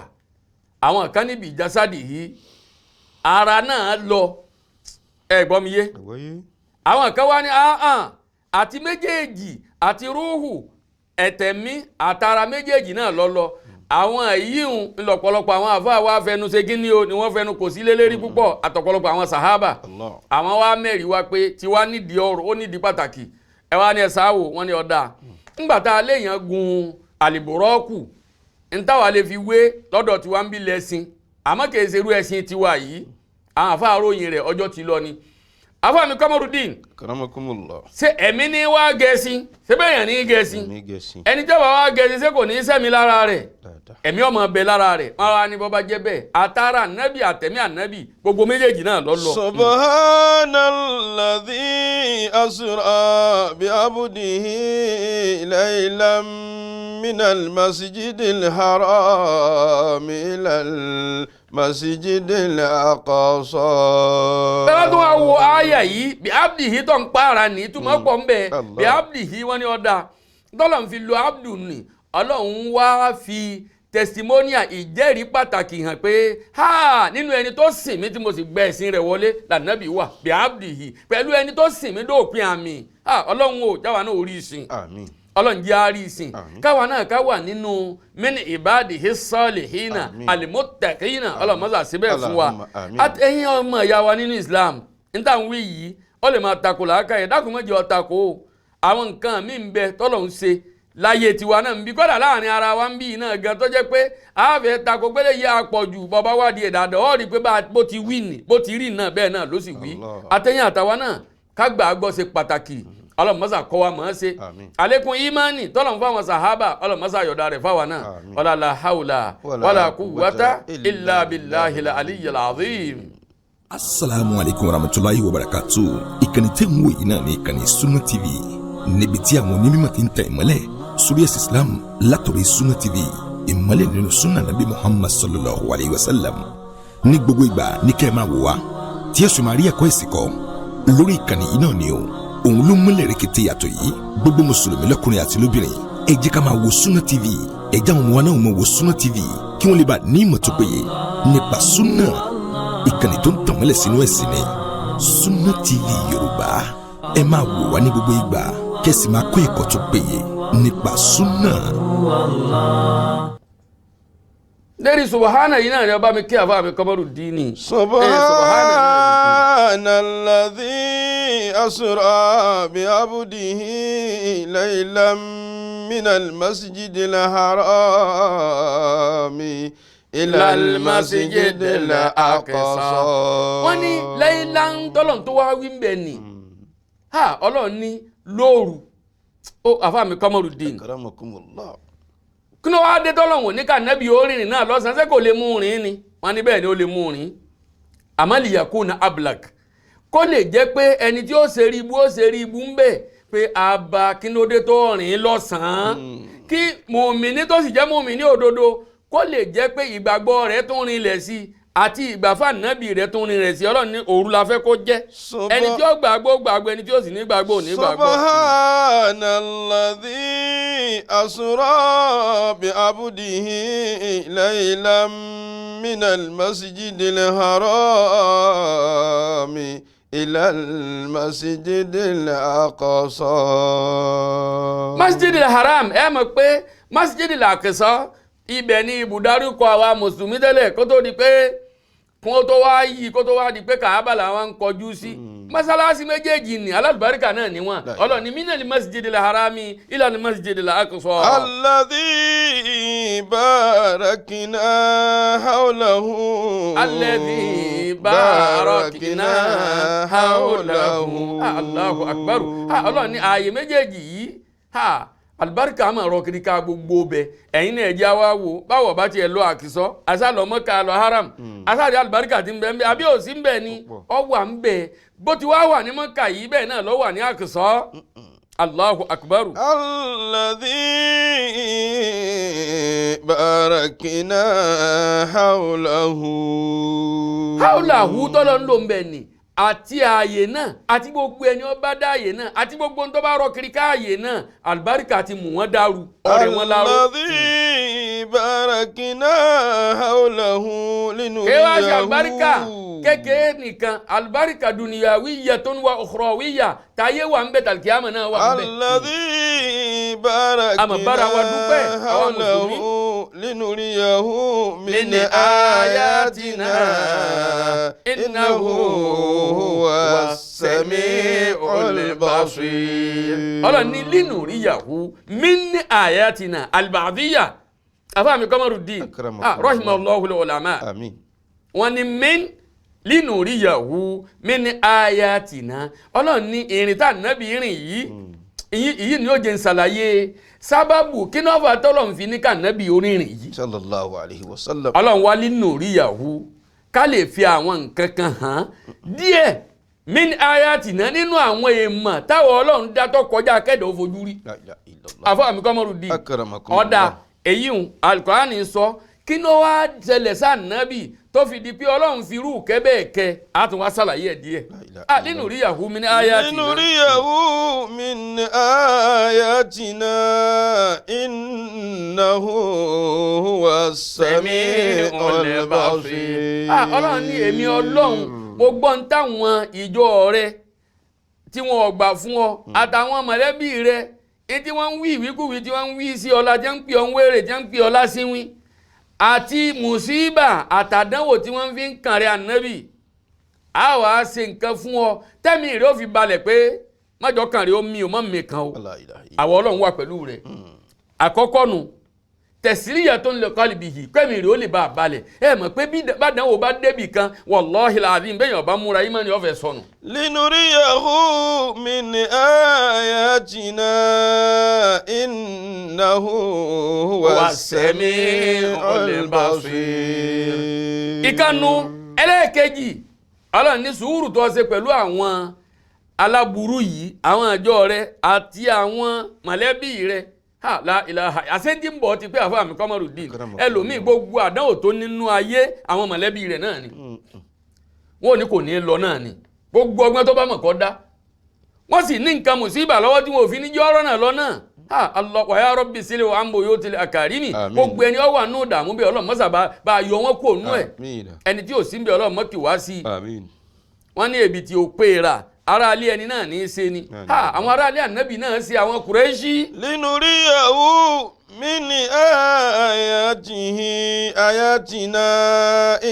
Àwọn kan níbi ìjásádì yìí ara náà lọ. Ẹ gbọ́ mi yé. Àwọn kan wá ní àti méjèèjì àti rúhù ẹ̀tẹ̀mí àtara méjèèjì náà lọ́lọ́. Àwọn yíhun ńlọ́pọ̀lọpọ̀ àwọn àfáà wa fẹnu ṣe kí ni o ni wọ́n fẹnu kò sí lélẹ́rí púpọ̀ àtọ̀pọ̀lọpọ̀ àwọn sàhábà. Àwọn wa mẹ́rin wa pé tiwa nídìí ọ̀rọ̀ ó nídìí pàtàkì. Ẹ wá ní ẹ sáwò wọ́n ní ọ̀dà. Ńgbà tá a léèyàn gun àlìbùrọ́ọ̀kù ntàwa lè fi wé lọ́dọ̀ tiwa ń bí lẹ́sìn àmọ́ kìí ṣerú ẹṣin tiwa yìí. Àwọn àfáà ròyìn rẹ̀ ọjọ́ ti lọ ni. Àfáà mi Kọ́mọ́rúdín. Karamakumullah. Ṣé ẹ̀mí ní wá gẹ̀ẹ́sìn? Ṣé bẹ́ẹ̀ yẹn ní gẹ̀ẹ́sìn? Ẹni tí ọba wá gẹ̀ẹ́sìn ṣé kò ní í sẹ́mi lára rẹ̀? Ẹ̀mí ọmọ bẹ lára rẹ̀. Wọ́n wá ní bọ́bá jẹ́ bẹ́ẹ̀. Àtàrà ànábì àtẹ̀mí ànábì gbogbo méjèèjì náà lọ́lọ́. Subhanalladhi asra bi abdihi laylan minal masjidil harami ilal masjidil aqsa. Bẹ́ẹ̀ tó wá wo àyà yìí bí abdihi tó ń pààrà ní túmọ̀ pọ̀ ń bẹ̀ bí abdihi wọ́n ní ọ̀dà tọ́lọ̀ ń fi lo abdu ni ọlọ́run wá fi tẹsítímọ́níà ìjẹ́rìí pàtàkì hàn pé ha nínú ẹni tó sìn mí tí mo sì gbẹ ẹ̀sìn rẹ̀ wọlé lànàbí wà bí abdihi pẹ̀lú ẹni tó sìn mí dópin àmì ọlọ́run ò jáwa náà orí ìsìn. Àmín. Ọlọ́run jẹ́ àárí ìsìn káwa náà ká wà nínú min ibadihi salihina al-muttaqina ọlọ́run mọ́sà síbẹ̀ fún wa. Ẹ̀yin ọmọ ìyá wa nínú Islam níta ń wí yìí ó lè máa takò làákàyè dákun mọ́jọ ọ̀tàkò o. Àwọn nǹkan míì ń bẹ tọ́lọ̀ ń ṣe láyé tiwa náà ń bí kọ́dà láàrin ara wa ń bí iná gan tó jẹ́ pé àáfẹ́ takò pé lè yí àpọ̀jù bàbá wádìí ẹ̀ dáadáa ó rí i pé bó ti wí nì bó ti rí náà bẹ́ẹ̀ náà ló sì wí. Àtẹ̀yìn àtàwa náà ká gbà á gbọ́ ṣe pàtàkì. Ọlọ́mọ́sà kọ́ wa mọ̀ ọ́n ṣe àlékún ìmánì tọ́lọ̀ ń fáwọn sàhábà ọlọ́mọ́sà yọ̀dá rẹ̀ fáwọn náà. Wala la hawla wala quwwata illa billahil aliyyil azim. Asalaamu aleykum warahmatulahi wabarakatu. Ìkànnì tẹ́ ń wò yìí náà ní ìkànnì Sunna TV níbi tí àwọn onímọ̀ ti ń tẹ̀ ìmọ́lẹ̀ sórí ẹ̀sìn Islam látọ̀rọ̀ Sunna TV ìmọ́lẹ̀ nínú sunna nabi Muhammad sallallahu alayhi wa sallam. Ní gbogbo ìgbà ní kẹ́ ẹ máa wò wá tí ẹ sì máa rí ẹ̀kọ́ ẹ̀sìn kọ́ lórí ìkànnì yìí náà ni o. Òun ló múlẹ̀ rẹ̀kẹ̀tẹ̀ yàtọ̀ yìí. Gbogbo mùsùlùmí lọ́kùnrin àti lóbìnrin ẹ jẹ́ ká máa wo Sunna TV. Ẹ jẹ́ àwọn ọmọ wa náà máa wo Sunna TV kí wọ́n lè bá ní ìmọ̀ tó péye nípa sunna. Ìkànnì tó ń tàn mọ́lẹ̀ sínú ẹ̀sìn ni Sunna TV Yorùbá. Ẹ máa wò wá ní gbogbo ìgbà kẹ́sì máa kó ẹ̀kọ́ tó péye nípa sunna. Lérí subahana yìí náà ni ọba mi kí àfa mi Kọ́mọ́rúdín. Subhanalladhi asra bi abdihi laylan minal masjidil harami ilal masjidil aqsa. Wọ́n ní laylan tọ́lọ̀ tó wá wí ń bẹ̀ ni ọlọ́run ní lóru ó àfa mi Kọ́mọ́rúdín. Akramakumullah. Kí ló wáá dé tọ́lọ́hún ní ká nẹ́bí orìnrìn náà lọ́sàn-án ṣé kò lè mú rìn ni wọ́n ní bẹ́ẹ̀ ni ó lè mú rìn àmọ́ liyakuna ablak kó lè jẹ́ pé ẹni tí ó ṣe rí ibú ó ṣe rí ibú ń bẹ̀ pé àbá kí ló dé tó rìn lọ́sàn-án Kí mùmíní tó sì jẹ́ mùmíní òdodo kó lè jẹ́ pé ìgbàgbọ́ rẹ̀ tún rinlẹ̀ sí i àti ìgbàfà nábì rẹ̀ tún rinlẹ̀ sí i. Ọlọ́run ní òru la fẹ́ kó jẹ́. Ẹni tí ó gbàgbọ́ gbàgbọ́, ẹni tí ó sì ní gbàgbọ́ ò ní gbàgbọ́. Subhanalladhi asra bi abdihi laylan minal masjidil harami ilal masjidil aqsa. Masjidil Haram, ẹ mọ̀ pé Masjidil Aqsa ibẹ̀ ni ibùdaríkọ àwa mùsùlùmí tẹ́lẹ̀, kó tó di pé kó tó wá yí, kó tó wá di pé Kàábà làwọn ń kọjú sí. Mọ́sálásí méjèèjì ní alálùbáríkà náà ni wọ́n. Ọlọ́ni minal Masjidil Harami ilal Masjidil Aqsa. Alladhi barakna hawlahu. Alladhi barakna hawlahu. Allahu akbar. Ọlọ́run ní ààyè méjèèjì yìí, alibarika máa rọ kiri ká gbogbo bẹ. Ẹ̀yin náà ẹjẹ wa wo báwo bá tiẹ̀ lọ àkìsọ àṣà lọ Mọ́kà lọ haram, àṣà alibarika ti ń bẹ ń bẹ àbí òsì ń bẹ ni ọ wà ń bẹ. Bó ti wá wà ní Mọ́kà yìí bẹ́ẹ̀ náà lọ wà ní àkìsọ. Allahu akbar. Alladhi barakna hawlahu. Hawlahu tọ́lọ́ ń lò ń bẹ ni àti ààyè náà àti gbogbo ẹni ó bá dá ààyè náà àti gbogbo ohun tó bá rọ kiri ká ààyè náà, àlùbáríkà ti mú wọn dàrú ọ̀rẹ́ wọn láró. Alladhi barakna hawlahu linuriyahu. Kí wàá ṣe àlùbáríkà kékeré nìkan, àlùbáríkà dunyawiyatun wa ukhrawiyya, táyé wà ń bẹ tàlùkìyàmọ̀ náà wà ń bẹ. Alladhi barakna hawlahu linuriyahu min ayatina innahu huwa as-sami'ul basir. Ọlọ́run ní linuriyahu min ayatina al-ba'diyya. Afáàmì Kamaruddin rahimahullahu al-ulama, wọ́n ní min linuriyahu min ayatina. Ọlọ́run ní ìrìn tá nàbí ìrìn yìí, ìyí ni ó jẹ́ ń ṣàlàyé sábàbù kí náà fà tọ́lọ̀ ń fi ní ká nàbí orírìn yìí. Sallallahu alayhi wa sallam. Ọlọ́run wá linuriyahu ká lè fi àwọn nǹkan kan hàn díẹ̀ min ayatina nínú àwọn èèmọ̀ táwọn Ọlọ́run dátọ́ kọjá kẹ́dọ̀ fojú rí. Àfọwọ́mí Kamaruddin ọ̀dà èyí ń Al-Qur'ani sọ kí ló wá ṣẹlẹ̀ sànàbì tó fi di pé Ọlọ́run fi rú kẹ́bẹ́ẹ̀ kẹ́ a tún wá ṣàlàyé ẹ̀ díẹ̀. Linuriyahu min ayatina. Linuriyahu min ayatina innahu huwa as-sami'ul basir. Ọlọ́run ní èmi Ọlọ́run mo gbọ́ ń táwọn ìjọ rẹ tí wọn ò gbà fún ọ àtàwọn mọ̀lẹ́bí rẹ tí wọ́n ń wí ìwíkúwí tí wọ́n ń wí sí ọlá tí wọ́n ń pè ọ́ ń wéré tí wọ́n ń pè ọ́ lásìwín àti mùsíbà àtàdánwò tí wọ́n fi ń kàn rẹ ànábì, a wà á ṣe nǹkan fún ọ tẹ́mi rẹ ó fi balẹ̀ pé májọ kàn rẹ ó mi ò mọ̀ mi kan o, àwọn Ọlọ́run wà pẹ̀lú rẹ. Àkọ́kọ́ nu tẹ̀síríyà tó ń lọ kọ́lì bìhì kẹ́mi rẹ ó lè bá a balẹ̀. Ẹ mọ̀ pé bí bàdánwò bá débì kan wallahi alazim bẹ́ẹ̀ yàn bá múra yìí mọ́ ni ọ̀fẹ́ sọnù. Linuriyahu min ayatina innahu huwa as-sami'ul basir. Ìkànnù ẹlẹ́ẹ̀kejì Ọlọ́run ní sùúrù tó ṣe pẹ̀lú àwọn aláburú yìí, àwọn àjọ rẹ àti àwọn mọ̀lẹ́bí rẹ. La ilaha àṣẹ́ntì ń bọ̀ ti pé àfọ àmì Kamaruddin ẹlòmíì gbogbo àdánwò tó nínú ayé àwọn mọ̀lẹ́bí rẹ̀ náà ni wọn ò ní kò ní lọ náà ni gbogbo ọgbọ́n tó bá mọ̀ kọ́ dá wọ́n sì ní nǹkan mùsíbà lọ́wọ́ tí wọn ò fi ní jẹ́ ọ̀rọ̀ náà lọ náà. Allah wa ya Rabbi sílẹ̀ wa ambo yóò tilẹ̀ àkàrí mi gbogbo ẹni ọwọ́ àánú dààmú bí Ọlọ́run mọ́sà bá yọ wọn kó nú ẹ̀ ẹni tí ò sí bí Ọlọ́run mọ́ kì wá sí i. Wọ́n ní ebi tí ó pé ra aráalé ẹni náà ní í ṣe ni àwọn aráalé ànábì náà ṣe àwọn Kùrẹ́ṣì. Linuriyahu min ayatihi ayatina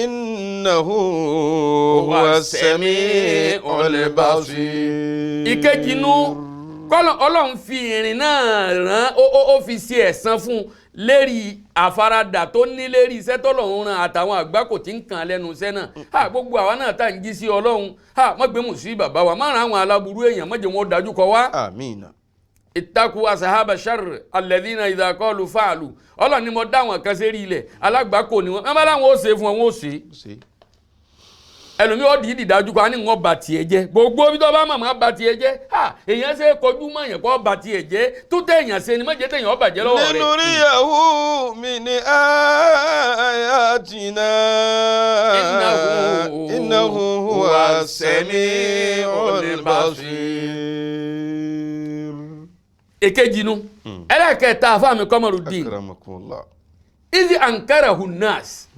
innahu huwa as-sami'ul basir. Ìkejì nu kọ́lọ̀ Ọlọ́run fi ìrìn náà rán ó fi ṣe ẹ̀san fún un lérí àfaradà tó ní lérí iṣẹ́ tọ́lọ́run rán àtàwọn àgbákò tí ń kàn lẹ́nu iṣẹ́ náà. Gbogbo àwa náà tá à ń jí sí Ọlọ́run, má gbé mùsí bàbá wa, má ràn àwọn aláburú èèyàn, má jẹ́ wọn dájú kọ wá. Àmín. Ittaku asahaba sharr alladhina idha qalu fa'alu. Ọlọ́run ni mo dá àwọn kan sérí ilẹ̀ alágbákò ni wọ́n bá láwọn ó ṣe fún wọn, wọ́n ó ṣe. Ẹlòmíì ó dìídì dájú kó a ní wọn bà tiẹ̀ jẹ́, gbogbo bí tó bá màmá bà tiẹ̀ jẹ́, ha, èèyàn ṣe é kọjú mọ́ èèyàn kó bà tiẹ̀ jẹ́, tó tẹ̀ èèyàn ṣe ni má jẹ́ tẹ̀yàn ó bàjẹ́ lọ́wọ́ rẹ̀. لنريه من آياتنا إنه هو السميع البصير. Èkejì nu. Ẹlẹ́kẹta, àfàmì Kọ́mọrùdín, أكرمكم الله. izi ankara hunas,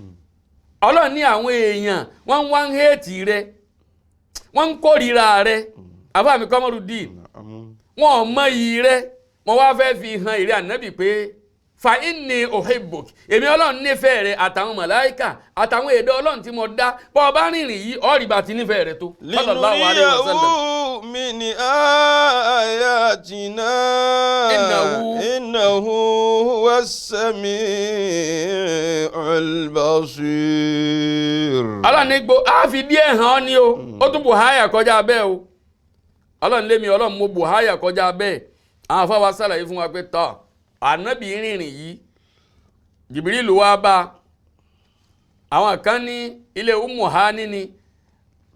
Ọlọ́run ní àwọn èèyàn wọ́n ń wá ń hate rẹ, wọ́n ń kórìíra rẹ. Àfàmì Kọ́mọrùdín, نعم. wọn ò mọ iyì rẹ, wọn wá fẹ́ fi hàn ìrẹ́ ànábì pé fa inni uhibbuk, èmi Ọlọ́run nífẹ̀ẹ́ rẹ, àtàwọn màláíkà àtàwọn èdè Ọlọ́run tí mo dá. Bọ́ ọ bá rìnrìn yìí, ọ̀rì bá ti nífẹ̀ẹ́ rẹ tó. Sallallahu alaihi wasallam. لنريه من آياتنا إنه هو السميع البصير. Ọlọ́run ní gbo á fi díẹ̀ hàn ọ́ ni o. Ó tún bùháyà kọjá bẹ́ẹ̀ o. Ọlọ́run lémi Ọlọ́run mo bùháyà kọjá bẹ́ẹ̀. Àwọn afáwa sàlàyé fún wa pé tọ́ ànábì rìnrìn yìí, Jìbìrìlù wá bá a. Àwọn kan ní ilé Ummu Hani ni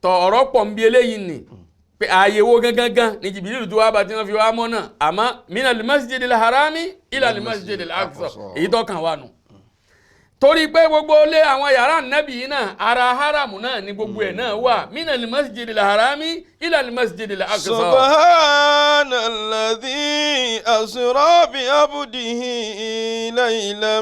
tọ. Ọ̀rọ̀ pọ̀ ń bí eléyìí ni pé ààyè wo gangan ni Jìbìrìlù tó wá bá tí wọ́n fi wá mọ́ náà. Àmọ́ minal masjidil harami ilal masjidil aqsa, èyí tó kàn wá nù, torí pé gbogbo ilé àwọn yàrá nẹ́bì yìí náà, ara haramu náà ni gbogbo ẹ̀ náà wà. Minal masjidil harami ilal masjidil aqsa. سبحان الذي أسرى بعبده ليلا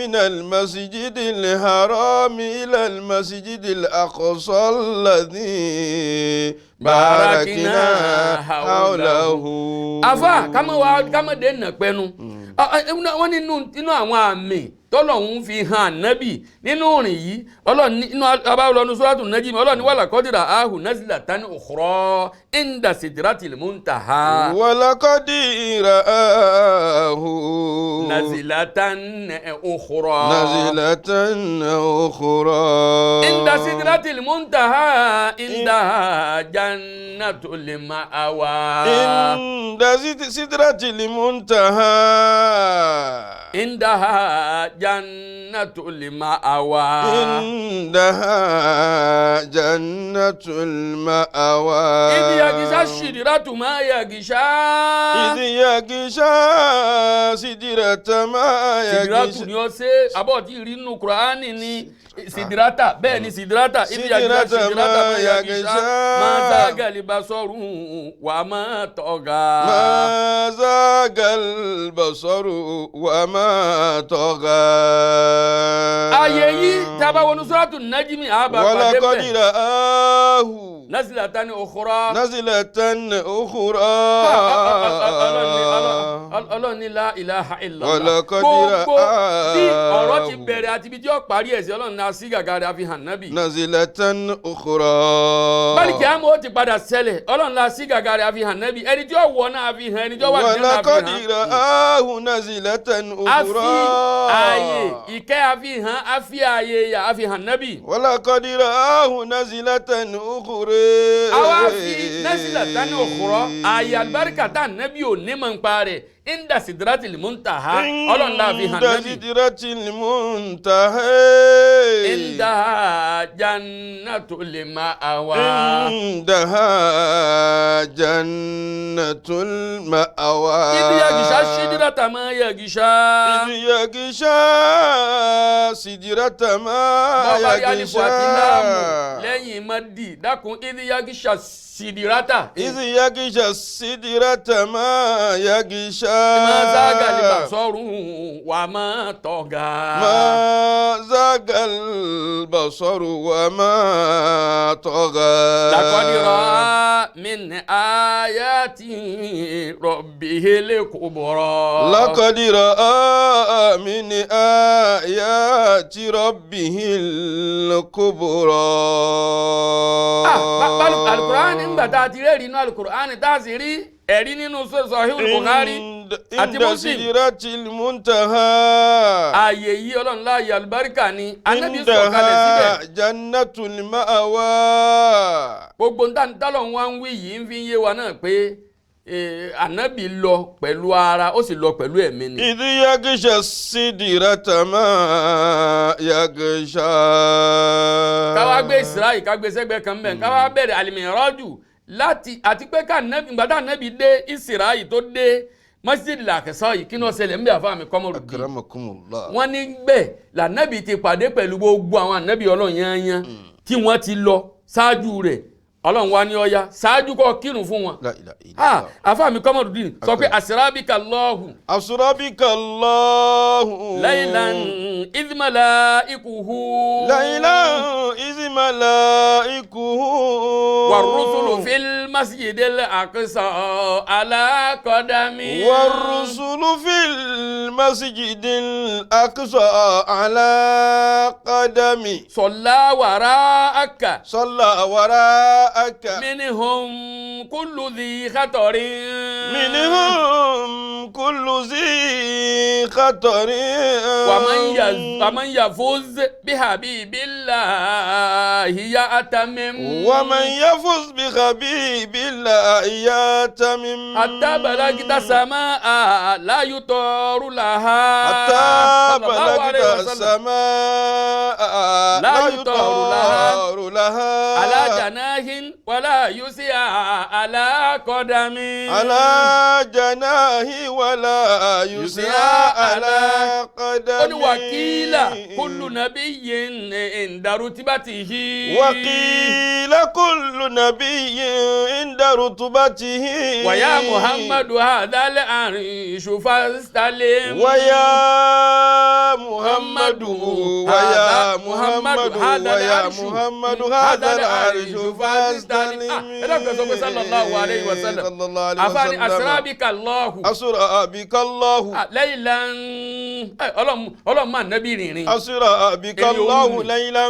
من المسجد الحرام إلى المسجد الأقصى الذي باركنا حوله. Afa kámọ́ wa kámọ́ dé nà pẹ́nu. Wọ́n ní inú àwọn àmì tọ́lọ́hún fi hàn ànábì nínú òrìn yìí, Ọlọ́run ní inú abáwọlọ́nu Suratu Najm, Ọlọ́run ní walaqad ra'ahu nazlatan ukhra inda sidratil muntaha. ولقد رآه Nazlatan ukhra. نزلة أخرى. Inda sidratil muntaha indaha jannatul ma'wa. عند سدرة المنتهى. Indaha jannatul ma'wa. عندها جنة المأوى. Idh yaghsha sidrata ma yaghsha. إذ يغشى سدرة ما Sidiratu يغشى. ni ó ṣe abọ́ tí rí nínú Kùránì ni sidirata, bẹ́ẹ̀ ni sidirata. Idh yaghsha Sidirata sidirata ma ma yaghsha. yaghsha. Ma zagal basaru wa ma tagha. ما زاغ البصر وما طغى. Ààyè yìí, tá a bá wọnú Suratu Najmi, àbá pàdé ولقد bẹ́ẹ̀. رآه Nazlatan ukhra. نزلة أخرى. Ọlọ́run ní la ilaha illallah. Walaqad Gbogbo bí ọ̀rọ̀ ti ra'ahu. bẹ̀rẹ̀ àti ibi tí ó parí ẹ̀ sí, Ọlọ́run náà sí gàgà rẹ̀ àfihàn nábì. نزلة أخرى. Bálíkì àmọ́ ó ti padà ṣẹlẹ̀, Ọlọ́run la sí gàgà rẹ̀ àfihàn nábì. Ẹni tí ó wọ̀ náà àfihàn, ẹni tí ó wà nínú ولقد àfihàn. رآه نزلة A fi أخرى. ààyè ìkẹ́ àfihàn, a fi ààyè ìyà àfihàn nábì. ولقد رآه نزلة أخرى. Àwa fi nazlatan ukhra, ààyè àlùbáríkà tá nábì ò ní mọ̀ ń pa rẹ̀, inda sidratil muntaha, Ọlọ́run la fi hàn عند nábì. سدرة المنتهى. Indaha jannatul ma'wa. عندها جنة المأوى. Idh yaghsha sidrata ma yaghsha. إذ يغشى سدرة ما Bọ́bá rí alifu àti láàmù يغشى. lẹ́yìn mọ́dì, dákun, idh yaghsha sidrata. إذ يغشى السدرة ما يغشى. Ma zagal basaru wa ma tagha. ما زاغ البصر وما طغى. Laqad ra'a min ayati rabbihil kubra. لقد رأى من آيات ربه الكبرى. Alukur'ani ńgbà tá a ti rẹ́ẹ̀rí inú alukur'ani, tá a sì rí ẹ̀rí nínú Sahih Bukhari àti عند Muslim. سدرة المنتهى. Ààyè yìí, Ọlọ́run láàyè àlùbáríkà ni Anábì sọ̀kalẹ̀ síbẹ̀. عندها جنة المأوى. Gbogbo ń tálọ̀ wá ń wí yìí ń fi ń yé wa náà pé Ànábì lọ pẹ̀lú ara, ó sì lọ pẹ̀lú ẹ̀mí ni. إذ يغشى السدرة ما يغشى. Káwá gbé Isra'i, ká gbé sẹ́gbẹ́ kan bẹ́ẹ̀, káwá bẹ̀rẹ̀ àlìmírọ́jù láti àti pé ká nẹ́bí gbàdá nẹ́bí dé Isra'i tó dé Masjid al-Aqsa yìí, kí ni ó ṣẹlẹ̀ ń bẹ àfa mi kọ́mọ́rù bí? Akramakumullah. Wọ́n ní bẹ́ẹ̀ lànàbì ti pàdé pẹ̀lú gbogbo àwọn ànábì Ọlọ́run yányán tí wọ́n ti lọ ṣáájú rẹ̀. Ọlọ́run wa ní ọya ṣáájú kọ́ kírun fún wọn. La ilaha illallah. Àfa mi kọ́mọ́rù dín sọ pé asrabika Allahu Asrabika Allahu. laylan idh malaikuhu Laylan idh malaikuhu. warrusulu fil masjidil aqsa ala qadami. والرسل في المسجد الأقصى على قدمي. صلى وراءك صلى وراءك منهم كل ذي خطر. منهم كل ذي خطر. ومن يفوز بحبيب الله يأتمم. ومن يفز بحبيب الله يتمم. حتى بلغت السماء لا يطار لها. حتى صلى الله عليه بلغت وسلم. السماء لا لا يطار لها. يطار لها. على جناح ولا يسعى على قدم. على جناح ولا يسعى على قدم. Ó ní وقيل كل نبي عند رتبته. وقيل كل نبي عند رتبته. ويا محمد هذا العرش فاستلم. ويا محمد ويا محمد هذا ويا العرش محمد هذا العرش فاستلم. Ẹ dákun, ẹ sọ pé sallallahu alayhi wa sallam. صلى الله عليه Àfáàní وسلم. أسرى بك الله. أسرى بك الله. ليلا. Ọlọ́run, Ọlọ́run máa nẹ́bí rìnrìn. أسرى بك Èmi ò الله rìn. ليلا.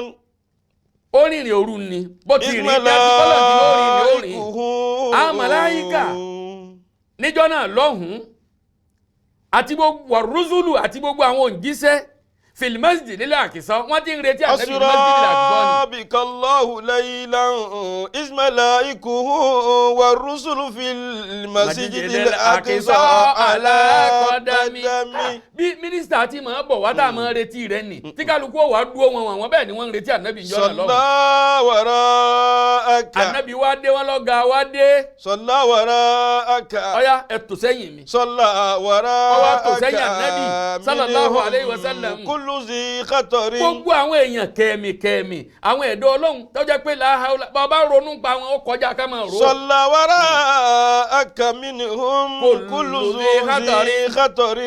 Ó rìnrìn òru ni, bó ti rìn dájú bọ́lá ti ló rìn ní ó rìn. Àwọn màláíkà níjọ́ náà lọ́hùn-ún àti gbogbo wàrúzùlù àti gbogbo àwọn òǹjíṣẹ́ في المسجد الأقصى, wọ́n ti ń retí ànábì ní masjid al-Aqsa ni. أسرى بك الله ليلا إذ ملائكه والرسل في المسجد الأقصى على قدم. Bí mínísítà ti máa bọ̀ wá tá a máa retí rẹ̀ nì tí kálukú wà dúró wọn, àwọn bẹ́ẹ̀ ni wọ́n ń retí ànábì ìjọ náà lọ́hùn. صلى وراءك. Ànábì wá dé, wọn lọ́gàá wá dé. صلى وراءك. Ọ̀yá, ẹ tò sẹ́yìn mi. صلى وراءك. Ó wá tò sẹ́yìn ànábì sallallahu alayhi wa sallam. كل ذي خطر. Gbogbo àwọn èèyàn kẹ́ẹ̀mì kẹ́ẹ̀mì, àwọn ẹ̀dọ́ Ọlọ́run tó jẹ́ pé láhàúlà bàbá ronú pa wọn, ó kọjá ká máa rò ó. صلى وراءك منهم كل كل ذي خطر. ذي خطر.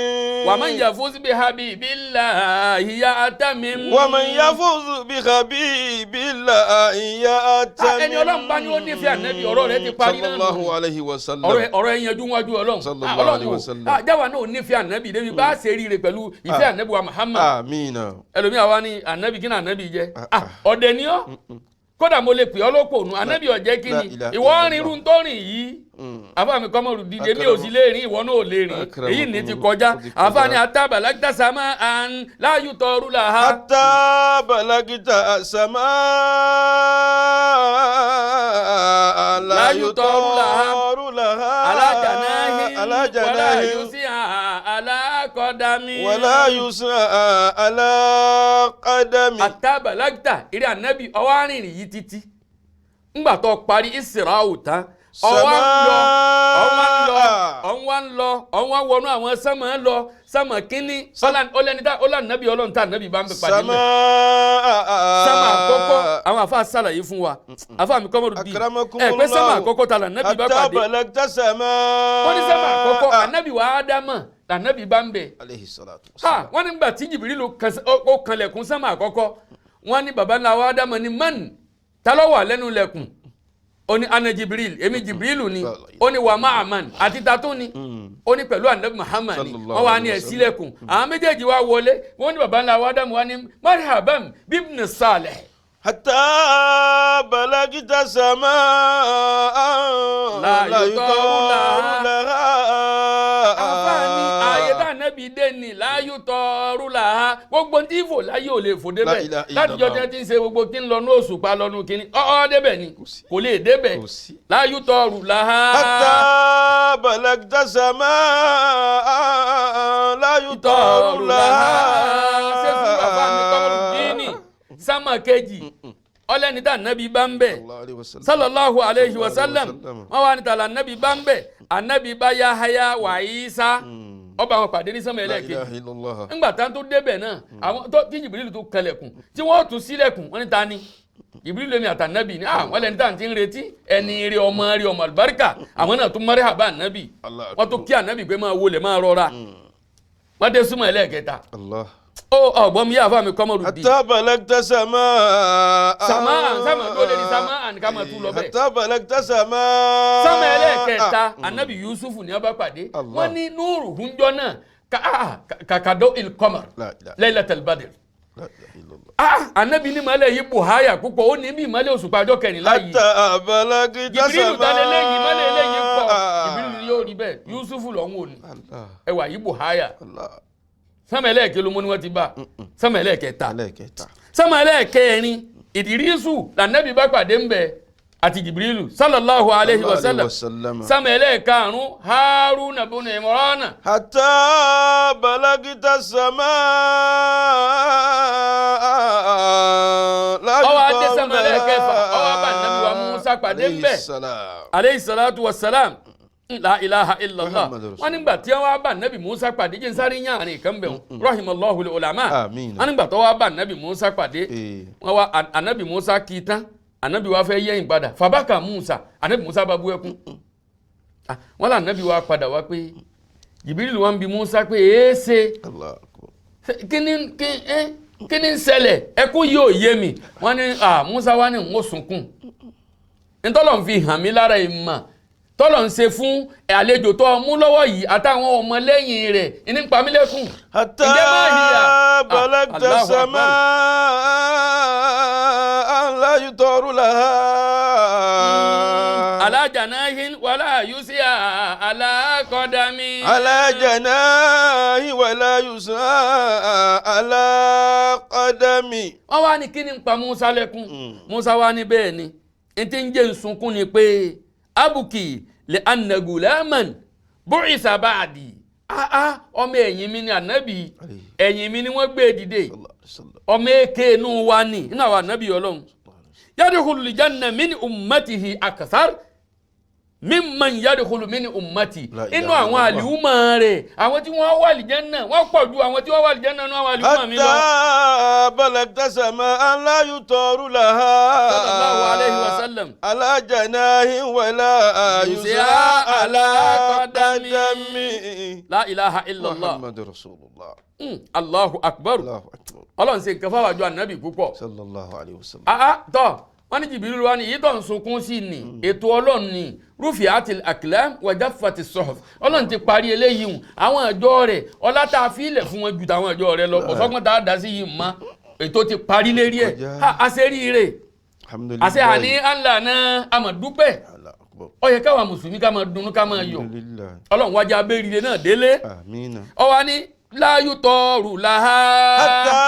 ومن يفوز بحبيب الله يأتمم. ومن يفوز بحبيب الله يأتمم. Ẹni Ọlọ́run bá ní ó nífẹ̀ẹ́ ànábì, ọ̀rọ̀ rẹ̀ ti parí náà صلى nù. الله عليه وسلم. Ọ̀rọ̀ ẹ̀ yanjú wájú Ọlọ́run. Sallallahu Ọlọ́run alayhi o wa sallam. jáwa náà ò nífẹ̀ẹ́ ànábì débi bá a ṣe ríire pẹ̀lú ìfẹ́ ànábì wa Muhammad. آمين. Ẹlòmíà wa ní ànábì, kí ni ànábì jẹ́? Ọ̀dẹ̀ ni ọ́, kódà mo lè pè ọ́ lópònú. Ànábì ọ̀jẹ́ kí La ni ilaha ìwọ illallah. rìn irú tó rìn yìí? Àfa mi kọ́mọ̀rù dìde, mi ò sì lè rìn, ìwọ náà ò lè rìn. Èyí ní ti kọjá. Àfa ni حتى بلغت سماء لا يطار لها. حتى بلغت السماء لا لا يطار لها. يطار لها. على جناح على ولا جناح يسعى على قدم. ولا يسعى على قدم. حتى بلغت, ìrẹ́ ànábì, ọwọ́ arìnrìn yìí títí ńgbà tó parí ìsìráwù tán, ọwọ́ ń lọ, ọwọ́ ń lọ, ọwọ́ ń lọ, ọwọ́ ń wọnú àwọn sánmọ̀ ń lọ, sánmọ̀ kínní ọlẹ́ni tá ọlànàbí Ọlọ́run tá ànábì bá ń bẹ pàdé mẹ́. سماء. Sánmọ̀ àkọ́kọ́, àwọn àfa ṣàlàyé fún wa, àfa mi kọ́mọ́rù bíi ẹ pé sánmọ̀ àkọ́kọ́ ta lànàbí bá حتى pàdé. بلغت السماء. Wọ́n ní sánmọ̀ àkọ́kọ́, ànábì wa Ádámà lànàbí bá ń bẹ. عليه الصلاة Ha, والسلام. wọ́n nígbà tí Jìbìrìlù ó kanlẹ̀kùn sánmà àkọ́kọ́, wọ́n ní baba ńlá wa Ádámà ní man, ta ló wà lẹ́nu lẹ̀kùn? Ó ní أنا Jibril, èmi Jìbìrìlù ni. Ó ní ومع من, àti tatún ni? Ó ní pẹ̀lú anabi Muhammad ni. Sallallahu Wọ́n wá ní alayhi ẹ̀ wa sallam. sílẹ̀kùn. Àwọn méjèèjì wá wọlé. Wọ́n ní baba ńlá wa Ádámà wá ní مرحبا بابن صالح. حتى بلغت سماء لا لا يطار يطار لها. لها. Àfáàní ààyè tá ànábì ànábì dé ní láyò tọrú là á gbogbo tí fò láyé ò lè fò La débẹ̀ ilaha illallah. látijọ́ tí wọ́n ti ń ṣe gbogbo tí ń lọ ní òṣùpá lọ́nu kínní ọ́ débẹ̀ ni kò lè débẹ̀ Kò sí. láyò tọrú là á. حتى بلغت سماء لا يطار tọrù là á. Ṣé sùúrù àfa mi kọ́mọ́rù díìnì sámà kejì ọlẹ́ni tá ànábì bá ń bẹ̀ الله عليه وسلم. sallallahu alayhi wa sallam Sallallahu. wọn wà ní tàlà ànábì bá ń bẹ̀ ànábì bá Yahaya wà Isa ọba àwọn pàdé ní sánmà لا ẹlẹ́ẹ̀kejì إله إلا الله. ńgbà tá tó débẹ̀ náà àwọn tó tí Jìbìrìlù tó kẹlẹ̀kùn tí wọ́n tún sílẹ̀kùn wọ́n ní ta ni Jìbìrìlù èmi àtànábì ni àwọn ẹlẹ́ni tá à ń ti ń retí ẹni rí ọmọ rí ọmọ àlùbáríkà àwọn náà tún mọ́rí àbá ànábì Allah wọ́n tún kí ànábì pé máa wọlé máa rọra wọ́n dé súnmọ́ ẹlẹ́ẹ̀kẹta الله. ó ọ̀gbọ́n mi yá àfa mi kọ́mọ́rù di حتى بلغت سماء سماء، سماء، tó lè ní سماء ká máa tú lọ bẹ́ẹ̀. حتى بلغت سماء sánmà ẹlẹ́ẹ̀kẹta anabi Yusuf ní ọba pàdé Allah. wọ́n ní núùrù húnjọ́ náà kàkàdó ilkọmar لا إله Laylatul Badr لا إله إلا الله. anabi ní mọ́lẹ̀ yìí buhaya púpọ̀ ó ní bí ìmọ́lẹ̀ òṣùpá ọjọ́ kẹrìnlá yìí حتى بلغت Jibrilu سماء ta lélẹ́yìí mọ́lẹ̀ eléyìí pọ̀ Jibrilu yóò rí bẹ́ẹ̀ Yusuf lọ́hún òní الله ẹwà yìí buhaya الله. sánmà ẹlẹ́ẹ̀kẹ́ ló mú ni wọ́n ti bá sánmà ẹlẹ́ẹ̀kẹta ẹlẹ́ẹ̀kẹta. sánmà ẹlẹ́ẹ̀kẹrin Ìdírísù lànàbí bá pàdé ń bẹ àti Jibrilu sallallahu alayhi wa sallam sallam. sánmà ẹlẹ́ẹ̀karùn-ún Haruna bunu Imrana حتى بلغت السماء لا Ọwọ́ adé يطال sánmà ẹlẹ́ẹ̀kẹfà, ọwọ́ bá Ànábì wa Musa pàdé ń bẹ̀. عليه السلام. aleyhi salatu wa salam la ilaha illallah Muhammadu Rasulullah. wọ́n nígbà tí wọ́n bá Ànábì Musa pàdé jẹ́ nsáré yàn kan bẹ̀ wọ́n rahimallahu ulama Àmín. wọ́n nígbà tó wọ́n bá Ànábì Musa pàdé Eh. wọ́n wá Ànábì Musa kì í tán Ànábì wa fẹ́ yẹ̀yìn padà fàbákà Musa Ànábì Musa bá bú ẹkún Ah, wọ́n là Ànábì wa padà wá pé Jibril wa ń bi Musa pé èéṣe الله أكبر. kíni kíni ń ṣẹlẹ̀ ẹkún yóò yé mi wọ́n ní Musa wá ní n ó sunkún ntọ́lọ̀ ń fi hàn mí lára ìmọ̀ tọ́lọ̀ ń ṣe fún àlejò tó mú lọ́wọ́ yìí àtàwọn ọmọlẹ́yìn rẹ̀ ní ń pa mí lẹ́kùn. حتى ǹjẹ́ máa hìyà? بلغت Allahu Akbar. السماء لا يطار لها ala janahin wala yusia ala qadami. على جناح ولا يسعى على قدمي. Wọ́n wá ní kí ni ń pa Musa lẹ́kùn. Musa wá ní bẹ́ẹ̀ ni n ti ń jẹ́ nsunkún ni pé abuki lè anagulaman bu'isa ba'di ọmọ ẹ̀yìn mi ni ànábì ẹ̀yìn mi ni wọ́n gbé dìde ọmọ èké inú wa ni inú àwọn ànábì ọlọ́run yadkhulu aljanna min ummatihi akthar mimman yadkhulu min ummati La ilaha inú àwọn illallah. àlùmọ̀ rẹ̀ àwọn tí wọ́n wà àlìjẹ́nà wọ́n pọ̀ ju àwọn tí wọ́n wà àlìjẹ́nà inú àwọn àlùmọ̀ mi lọ. حتى بلغت سماء لا يطار لها Sallallahu alayhi wa sallam. على جناح ولا يسعى يسعى على على قدم. قدم. La ilaha illallah. محمد رسول الله. Allahu akbar. الله أكبر. Ọlọ́run ṣe nǹkan fáwọn àjọ ànábì púpọ̀. صلى الله عليه وسلم. Tọ́ wọ́n ní Jìbìrìlù wa ni èyí tó ń sunkún sí ni ètò ọlọ́run ni rúfì àti àkìlẹ̀ wàjáfà ti sọ̀rọ̀ ọlọ́run ti parí eléyìí hùn àwọn àjọ rẹ̀ ọlá tá a fi ilẹ̀ fún wọn ju tàwọn àjọ rẹ̀ lọ kò sọ́gbọ́n tá a dá sí yìí mọ́ ètò ti parí lérí ẹ̀ Kọjá. ha àṣẹ ríire الحمد لله. àṣẹ àní ànlá náà àmọ̀dúpẹ́ الله أكبر. ó yẹ káwa mùsùlùmí ká máa dunnú ká máa yọ̀ الحمد لله. ọlọ́run wájà abéríire náà délé آمين. ọwọ́ ni láyù tọrù làhá. حتى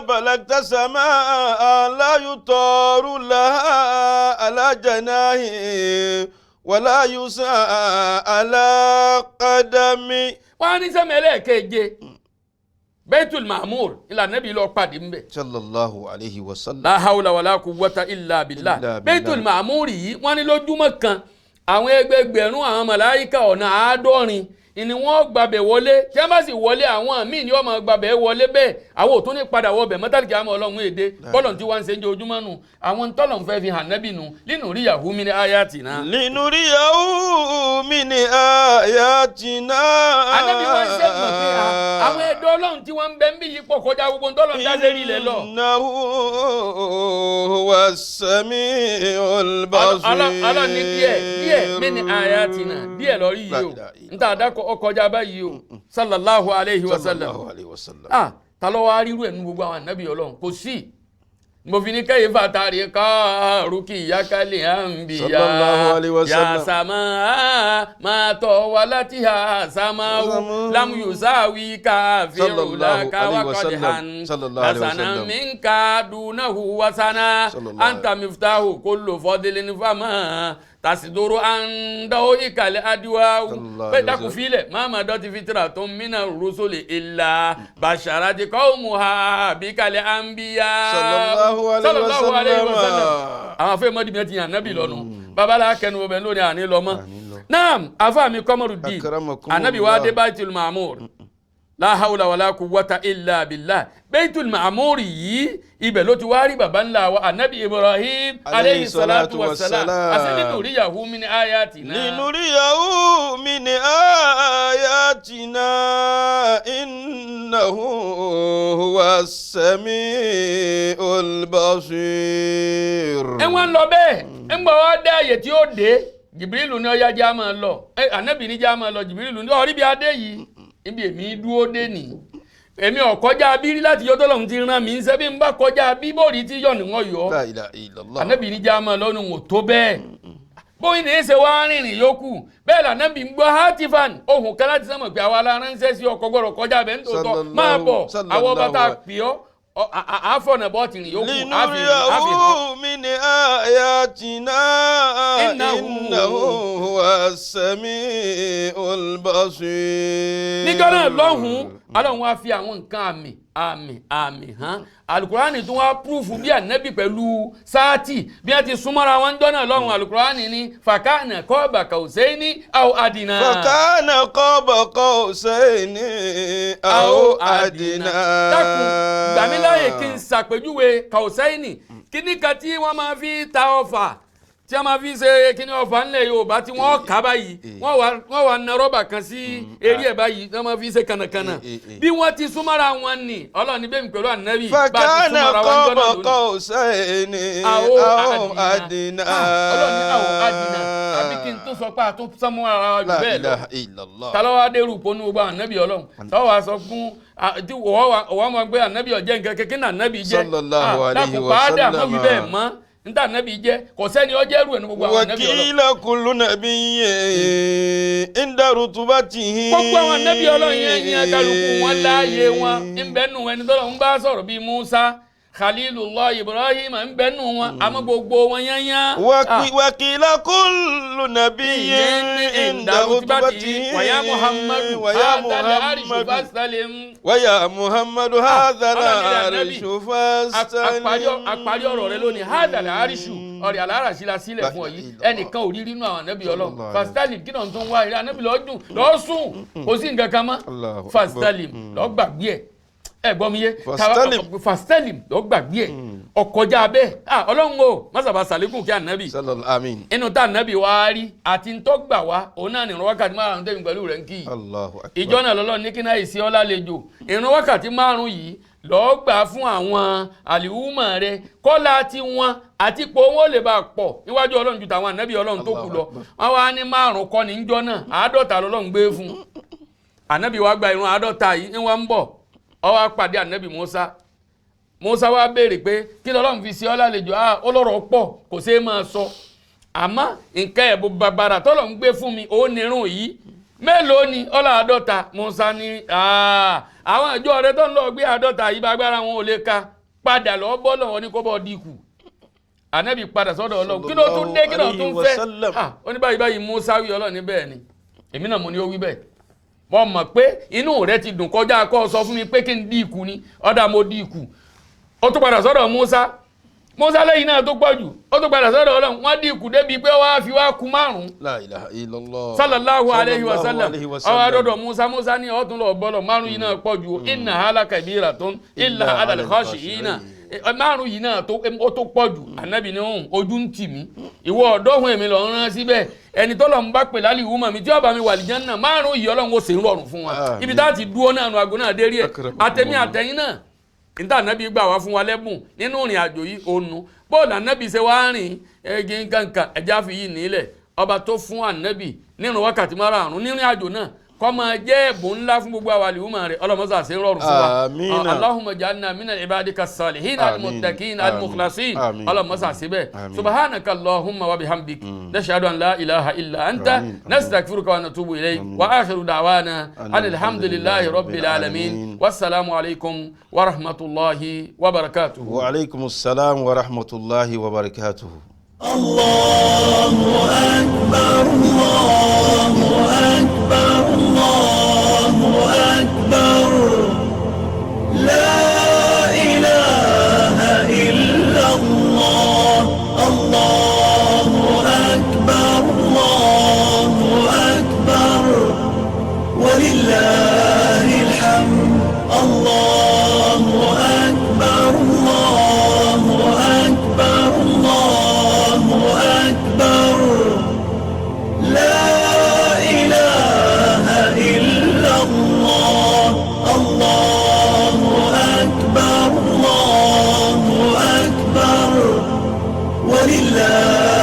بلغت سماء لا يطار لها على جناح ولا يسعى على قدم. Wọ́n á ní sẹ́mi ẹlẹ́ẹ̀keje Baitul Mahmur ìlànà bí lọ pàdé ńbẹ. صلى الله عليه وسلم. La hawla wala quwwata illa billah. Illa billah. Baitul Mahmur yìí wọ́n ní lójúmọ́ kan àwọn ẹgbẹgbẹ̀rún àwọn màláíkà ọ̀nà 70 ni wọ́n gbàbẹ̀ wọlé tí wọ́n bá sì wọlé àwọn míì ni wọ́n máa gbàbẹ̀ wọlé bẹ́ẹ̀ àwọn ò tún ní padà wọbẹ̀ mọ́tàlìkì àmọ́ ọlọ́run èdè bọ́lọ̀ tí wọ́n ń ṣe ń jẹ ojúmọ́ nù àwọn tọ́lọ̀ ń fẹ́ fi hàn nẹ́bì nù nínú rí yahoo mi ní ayatina. لنريه من آياتنا. Ànábì wọn ṣe mọ̀ pé àwọn ẹ̀dọ́ ọlọ́run tí wọ́n ń bẹ ń bí yìí pọ̀ kọjá gbogbo tọ́lọ̀ ń dá sérí ilẹ̀ lọ. إنه هو السميع البصير. Ọlọ́run ní díẹ̀ díẹ̀ mí ní ayatina díẹ̀ lọ rí yìí o La ilaha illallah. n ta àdàkọ ọkọjá báyìí o sallallahu alayhi wa صلى sallam. الله عليه وسلم. Ah, ta ló wá rírú ẹ̀ nu gbogbo àwọn ànábì ọlọ́run kò sí Mo fi ní kẹ́yìn fàtàrí kọ́ọ̀rù kì í yákàlẹ̀ à ń bì yá Sallallahu alaihi wasallam. yà sàmà máa tọ̀ wá láti hà sàmà wù Sàmà. lámù yùsáwì káfíìrù Sallallahu làkàwá alaihi kọ́dí wasallam. hàn Sallallahu alaihi lásánà wasallam. minka dunahu wasana Sallallahu anta miftahu kullu fadlin fama tasiduru andawo ikale adiwawu Sallallahu pé alaihi dákun wasallam. filẹ̀ máma dọ́tí fitira tó ń mina rusuli illa basharati qawmuha bíkàlẹ̀ anbiya. Sallallahu alaihi Sallallahu alaihi wasallam. àwọn afẹ́ mọ́dìmí ti yàn nábì lọ́nu babalá kẹnu ọbẹ̀ lónìí àní lọ mọ́. Àní lọ. Naam, afa mi Kọ́mọ́rùdín Akramakumullah. anabi wa dé Baitul Ma'mur, la hawla wala quwwata illa billah. Baitul Ma'mur yìí, ibẹ̀ ló ti wá rí baba ńlá wa anabi Ibrahim aleyhi salatu wa salam. Àṣẹ linuriyahu min ayatina. لنريه من آياتنا إنه هو السميع البصير. Ẹ wọ́n ń lọ bẹ́ẹ̀, ń gbọ́ wá dé àyè tí ó dé, Jìbìrìlù ní ọyá já máa lọ. Ẹ ànábì ní já máa lọ. Jìbìrìlù ní ọrí bí adé yìí, ibi èmi dúró dé nì, èmi ọ̀kọ́já bí rí láti yọtọ́ lọ́hún ti rán mi ń sẹ́ bí n bá kọjá bí bòrí tí yọ̀ níwọ̀n yọ. لا إله إلا الله. Ànábì ní já máa lọ ní wò tó bẹ́ẹ̀ bóyá ní í ṣe wá rìnrìn yòókù bẹ́ẹ̀ lànàbì ń gbọ́ hátífàn ohun kan láti sẹ́mọ̀ pé àwa la ránṣẹ́ sí ọkọ̀ gbọ́dọ̀ kọjá bẹ́ẹ̀ ń tòótọ́ máa bọ̀ àwọn ọba tá a pè ọ́ àfọ̀nà bọ́ọ̀tì rìn yòókù àfi hàn. لنريه من آياتنا إنه إنه هو السميع البصير. Níjọ́ náà lọ́hùn-ún, Ọlọ́run wá fi àwọn nǹkan àmì àmì àmì hàn. Alukurani tún wá púrúfù bí ànábì pẹ̀lú sáàtì bí wọ́n ti súnmọ́ra wọn níjọ́ náà lọ́hùn. Alukurani ní fàkànà kọ́ọ̀bà kàwùsẹ́ni àwọn àdìnà. فكان قاب قوسين أو أدنى. Dákun gbàmíláyè kí n ṣàpèjúwe kàwùsẹ́ni. Kíní kan tí wọ́n máa fi ta ọfà, tí wọ́n máa fi ṣe kíní ọfà ńlẹ̀ Yorùbá tí wọ́n kà báyìí, wọ́n wà na rọ́bà kan sí eré ẹ̀ báyìí, wọ́n máa fi ṣe kànàkànà. Eh. Bí wọ́n ti súnmọ́ra wọn ni Ọlọ́run ní bẹ́ẹ̀ mi pẹ̀lú ànábì bá a ti فكان súnmọ́ra wọn قاب jọ́nà lónìí. قوسين Àwọ̀ أو أدنى. Ọlọ́run ní àwọ̀ àdìnà, àbí kí n tó sọ pé a tó sánmọ́ ara wa jù لا bẹ́ẹ̀ lọ. إله إلا الله. Talọ́wọ́ adérù ponú gbogbo ànábì Ọlọ́run tọ́wọ́ aṣọ fún tí wọ́n mọ̀ pé ànábì ọ̀jẹ̀ nǹkan kékeré náà ànábì jẹ́. Sallallahu alayhi Dákun wa pàádà mọ́ sallam. wí bẹ́ẹ̀ mọ́ níta ànábì jẹ́, kò sẹ́ni ọjẹ́ rú ẹ̀ ní gbogbo àwọn ànábì Ọlọ́run. وكيل كل نبي عند رتبته. Gbogbo àwọn ànábì Ọlọ́run yẹn yẹn kálukú wọn láàyè wọn ńbẹ́nu ẹni tọ́lọ́ ń bá sọ̀rọ̀ bíi Musa, Khalilullah Ibrahim ńbẹ́nu wọn, àmọ́ gbogbo wọn yẹn yẹn. وكيل كل نبي عند رتبته. ويا محمد ويا هذا العرش محمد فاستلم. ويا محمد هذا ọlọ́run ní Ànábì. العرش فاستلم. Àparí ọ̀rọ̀ rẹ lónìí, hadal arishu ọ̀rẹ́ alárasí la sílẹ̀ fún ọ yìí, ẹnìkan ò rí nínú àwọn ànábì Ọlọ́run. Sallallahu alaihi. Fastalim, kí náà tó ń wá ìrẹ́ ànábì lọ́ọ́ dùn lọ́ọ́ sùn, kò sí nǹkan kan mọ́. Allahu Akbar. Fastalim, lọ́ọ́ gbàgbé ẹ̀, ẹ gbọ́ mi yé? Fastalim. Fastalim, lọ́ọ́ gbàgbé ẹ̀, ọkọjá bẹ́ẹ̀. Ah, Ọlọ́run o masaba sàlékún kí ànábì. Sallallahu amin. Inú tá ànábì wá rí àti ń tọ́gbà wá, òun náà nìran wákàtí 5 tẹ̀mí pẹ̀lú rẹ̀ ń kí yìí. Allahu Akbar. Ìjọ náà lọ́lọ́ ní kí náà ìsí ọ́ lálejò, ìrun wákàtí 5 yìí lọ́ọ́ gbà fún àwọn àlìhùmọ̀ rẹ, kọ́lá tí wọn àti ipò wọn ò lè bá a pọ̀ níwájú Ọlọ́run ju tàwọn ànábì Ọlọ́run tó kù lọ. Wọn wá ní 5 kọ́ ní njọ́ náà, 50 lọ́lọ́run gbé fún ànábì wa gba ìrun 50 yìí ní wọ́n ń bọ̀, ó wá pàdé ànábì Musa. Musa wá béèrè pé kí lọ́lọ́run fi ṣe ọ́ lálejò? Ah, ọlọ́rọ̀ pọ̀, kò ṣeé máa sọ, àmọ́ nǹkan ẹ̀bùn bàbàrà tọ́lọ̀ ń gbé fún mi ó nírun yìí. Mélòó ni? Ọlọ́ 50. Musa ní "Ah, àwọn ìjọ rẹ tó ń lọ gbé 50 yìí bá agbára wọn ò lè ka, padà lọ bọ́ lọ́wọ́ ní kó bọ́ dínkù." Ànábì padà sọ́dọ̀ Ọlọ́run, kí ló tún dé, kí ló tún fẹ́? Sallallahu alayhi wa sallam. Ah, ó ní báyìí báyìí Musa wí. Ọlọ́run ní bẹ́ẹ̀ ni, èmi náà mo ní ó wí bẹ́ẹ̀, mo mọ̀ pé inú rẹ ti dùn kọjá kó o sọ fún mi pé kí n dínkù ni. Ọ̀dà, mo dínkù. Ó tún padà sọ́dọ̀ Musa. Musa lẹ́yìn náà tó pọ̀ jù. Ó tún padà sọ́dọ̀ Ọlọ́run, wọ́n dínkù débi pé wọ́n á fi wá ku 5. La ilaha illallah. Sallallahu alayhi wa sallam. Sallallahu alayhi wa Ọwọ́ sallam. adọ́dọ̀ Musa. Musa ní ọ̀tún lọ bọ́lọ̀, 5 yìí náà pọ̀ jù. Inna hala kabiratun illa ala al-khashi'ina. 5 yìí náà tó ó tó pọ̀ jù. Ànábì ní òun ojú ń tì mí, ìwọ ọ̀dọ́hun èmi lọ rán síbẹ̀, ẹni tọ́lọ̀ ń bá pè lálẹ́ ìwúmọ̀ mi tí ọba mi wà lìjánná, 5 yìí Ọlọ́run ó sì ń rọrùn fún wa. Àmín. Ibi tá a ti dúró náà nu aago náà dé rí ẹ̀. Akramakumullah. Àtẹ̀mí àtẹ̀yìn náà níta ànábì gbà wá fún wa lẹ́bùn nínú ìrìn àjò yìí, ònu bóòlù ànábì ṣe wá rìn ẹgẹ nǹkankan ẹja fi yìí nílẹ̀. Ọba tó fún ànábì nínú wákàtí 5 nínú àjò náà, Kó máa jẹ́ ẹ̀bùn ńlá fún gbogbo àwa àlùmọ̀ rẹ̀. Ọlọ́mọsà ṣe ń rọrùn fún wa. Àmín. Allahumma ja'alna min ibadika salihin Àmín. al-muttaqin Àmín. al-mukhlasin. Àmín. Ọlọ́mọsà ṣe bẹ́ẹ̀. Àmín. Subhanaka Allahumma wa bihamdik, nashhadu an la ilaha illa anta, Àmín. nastaghfiruka wa natubu ilayk, wa akhiru da'wana alhamdulillahi rabbil alamin, wassalamu alaykum wa rahmatullahi wa barakatuhu. Wa aleykum salaam wa rahmatulahi wa barakatuhu. الله أكبر، الله أكبر، الله أكبر، لا إله إلا الله، الله أكبر، الله أكبر، ولله الحمد، الله أكبر، الله أكبر، الله أكبر، لا إله إلا الله، الله أكبر، الله أكبر، ولله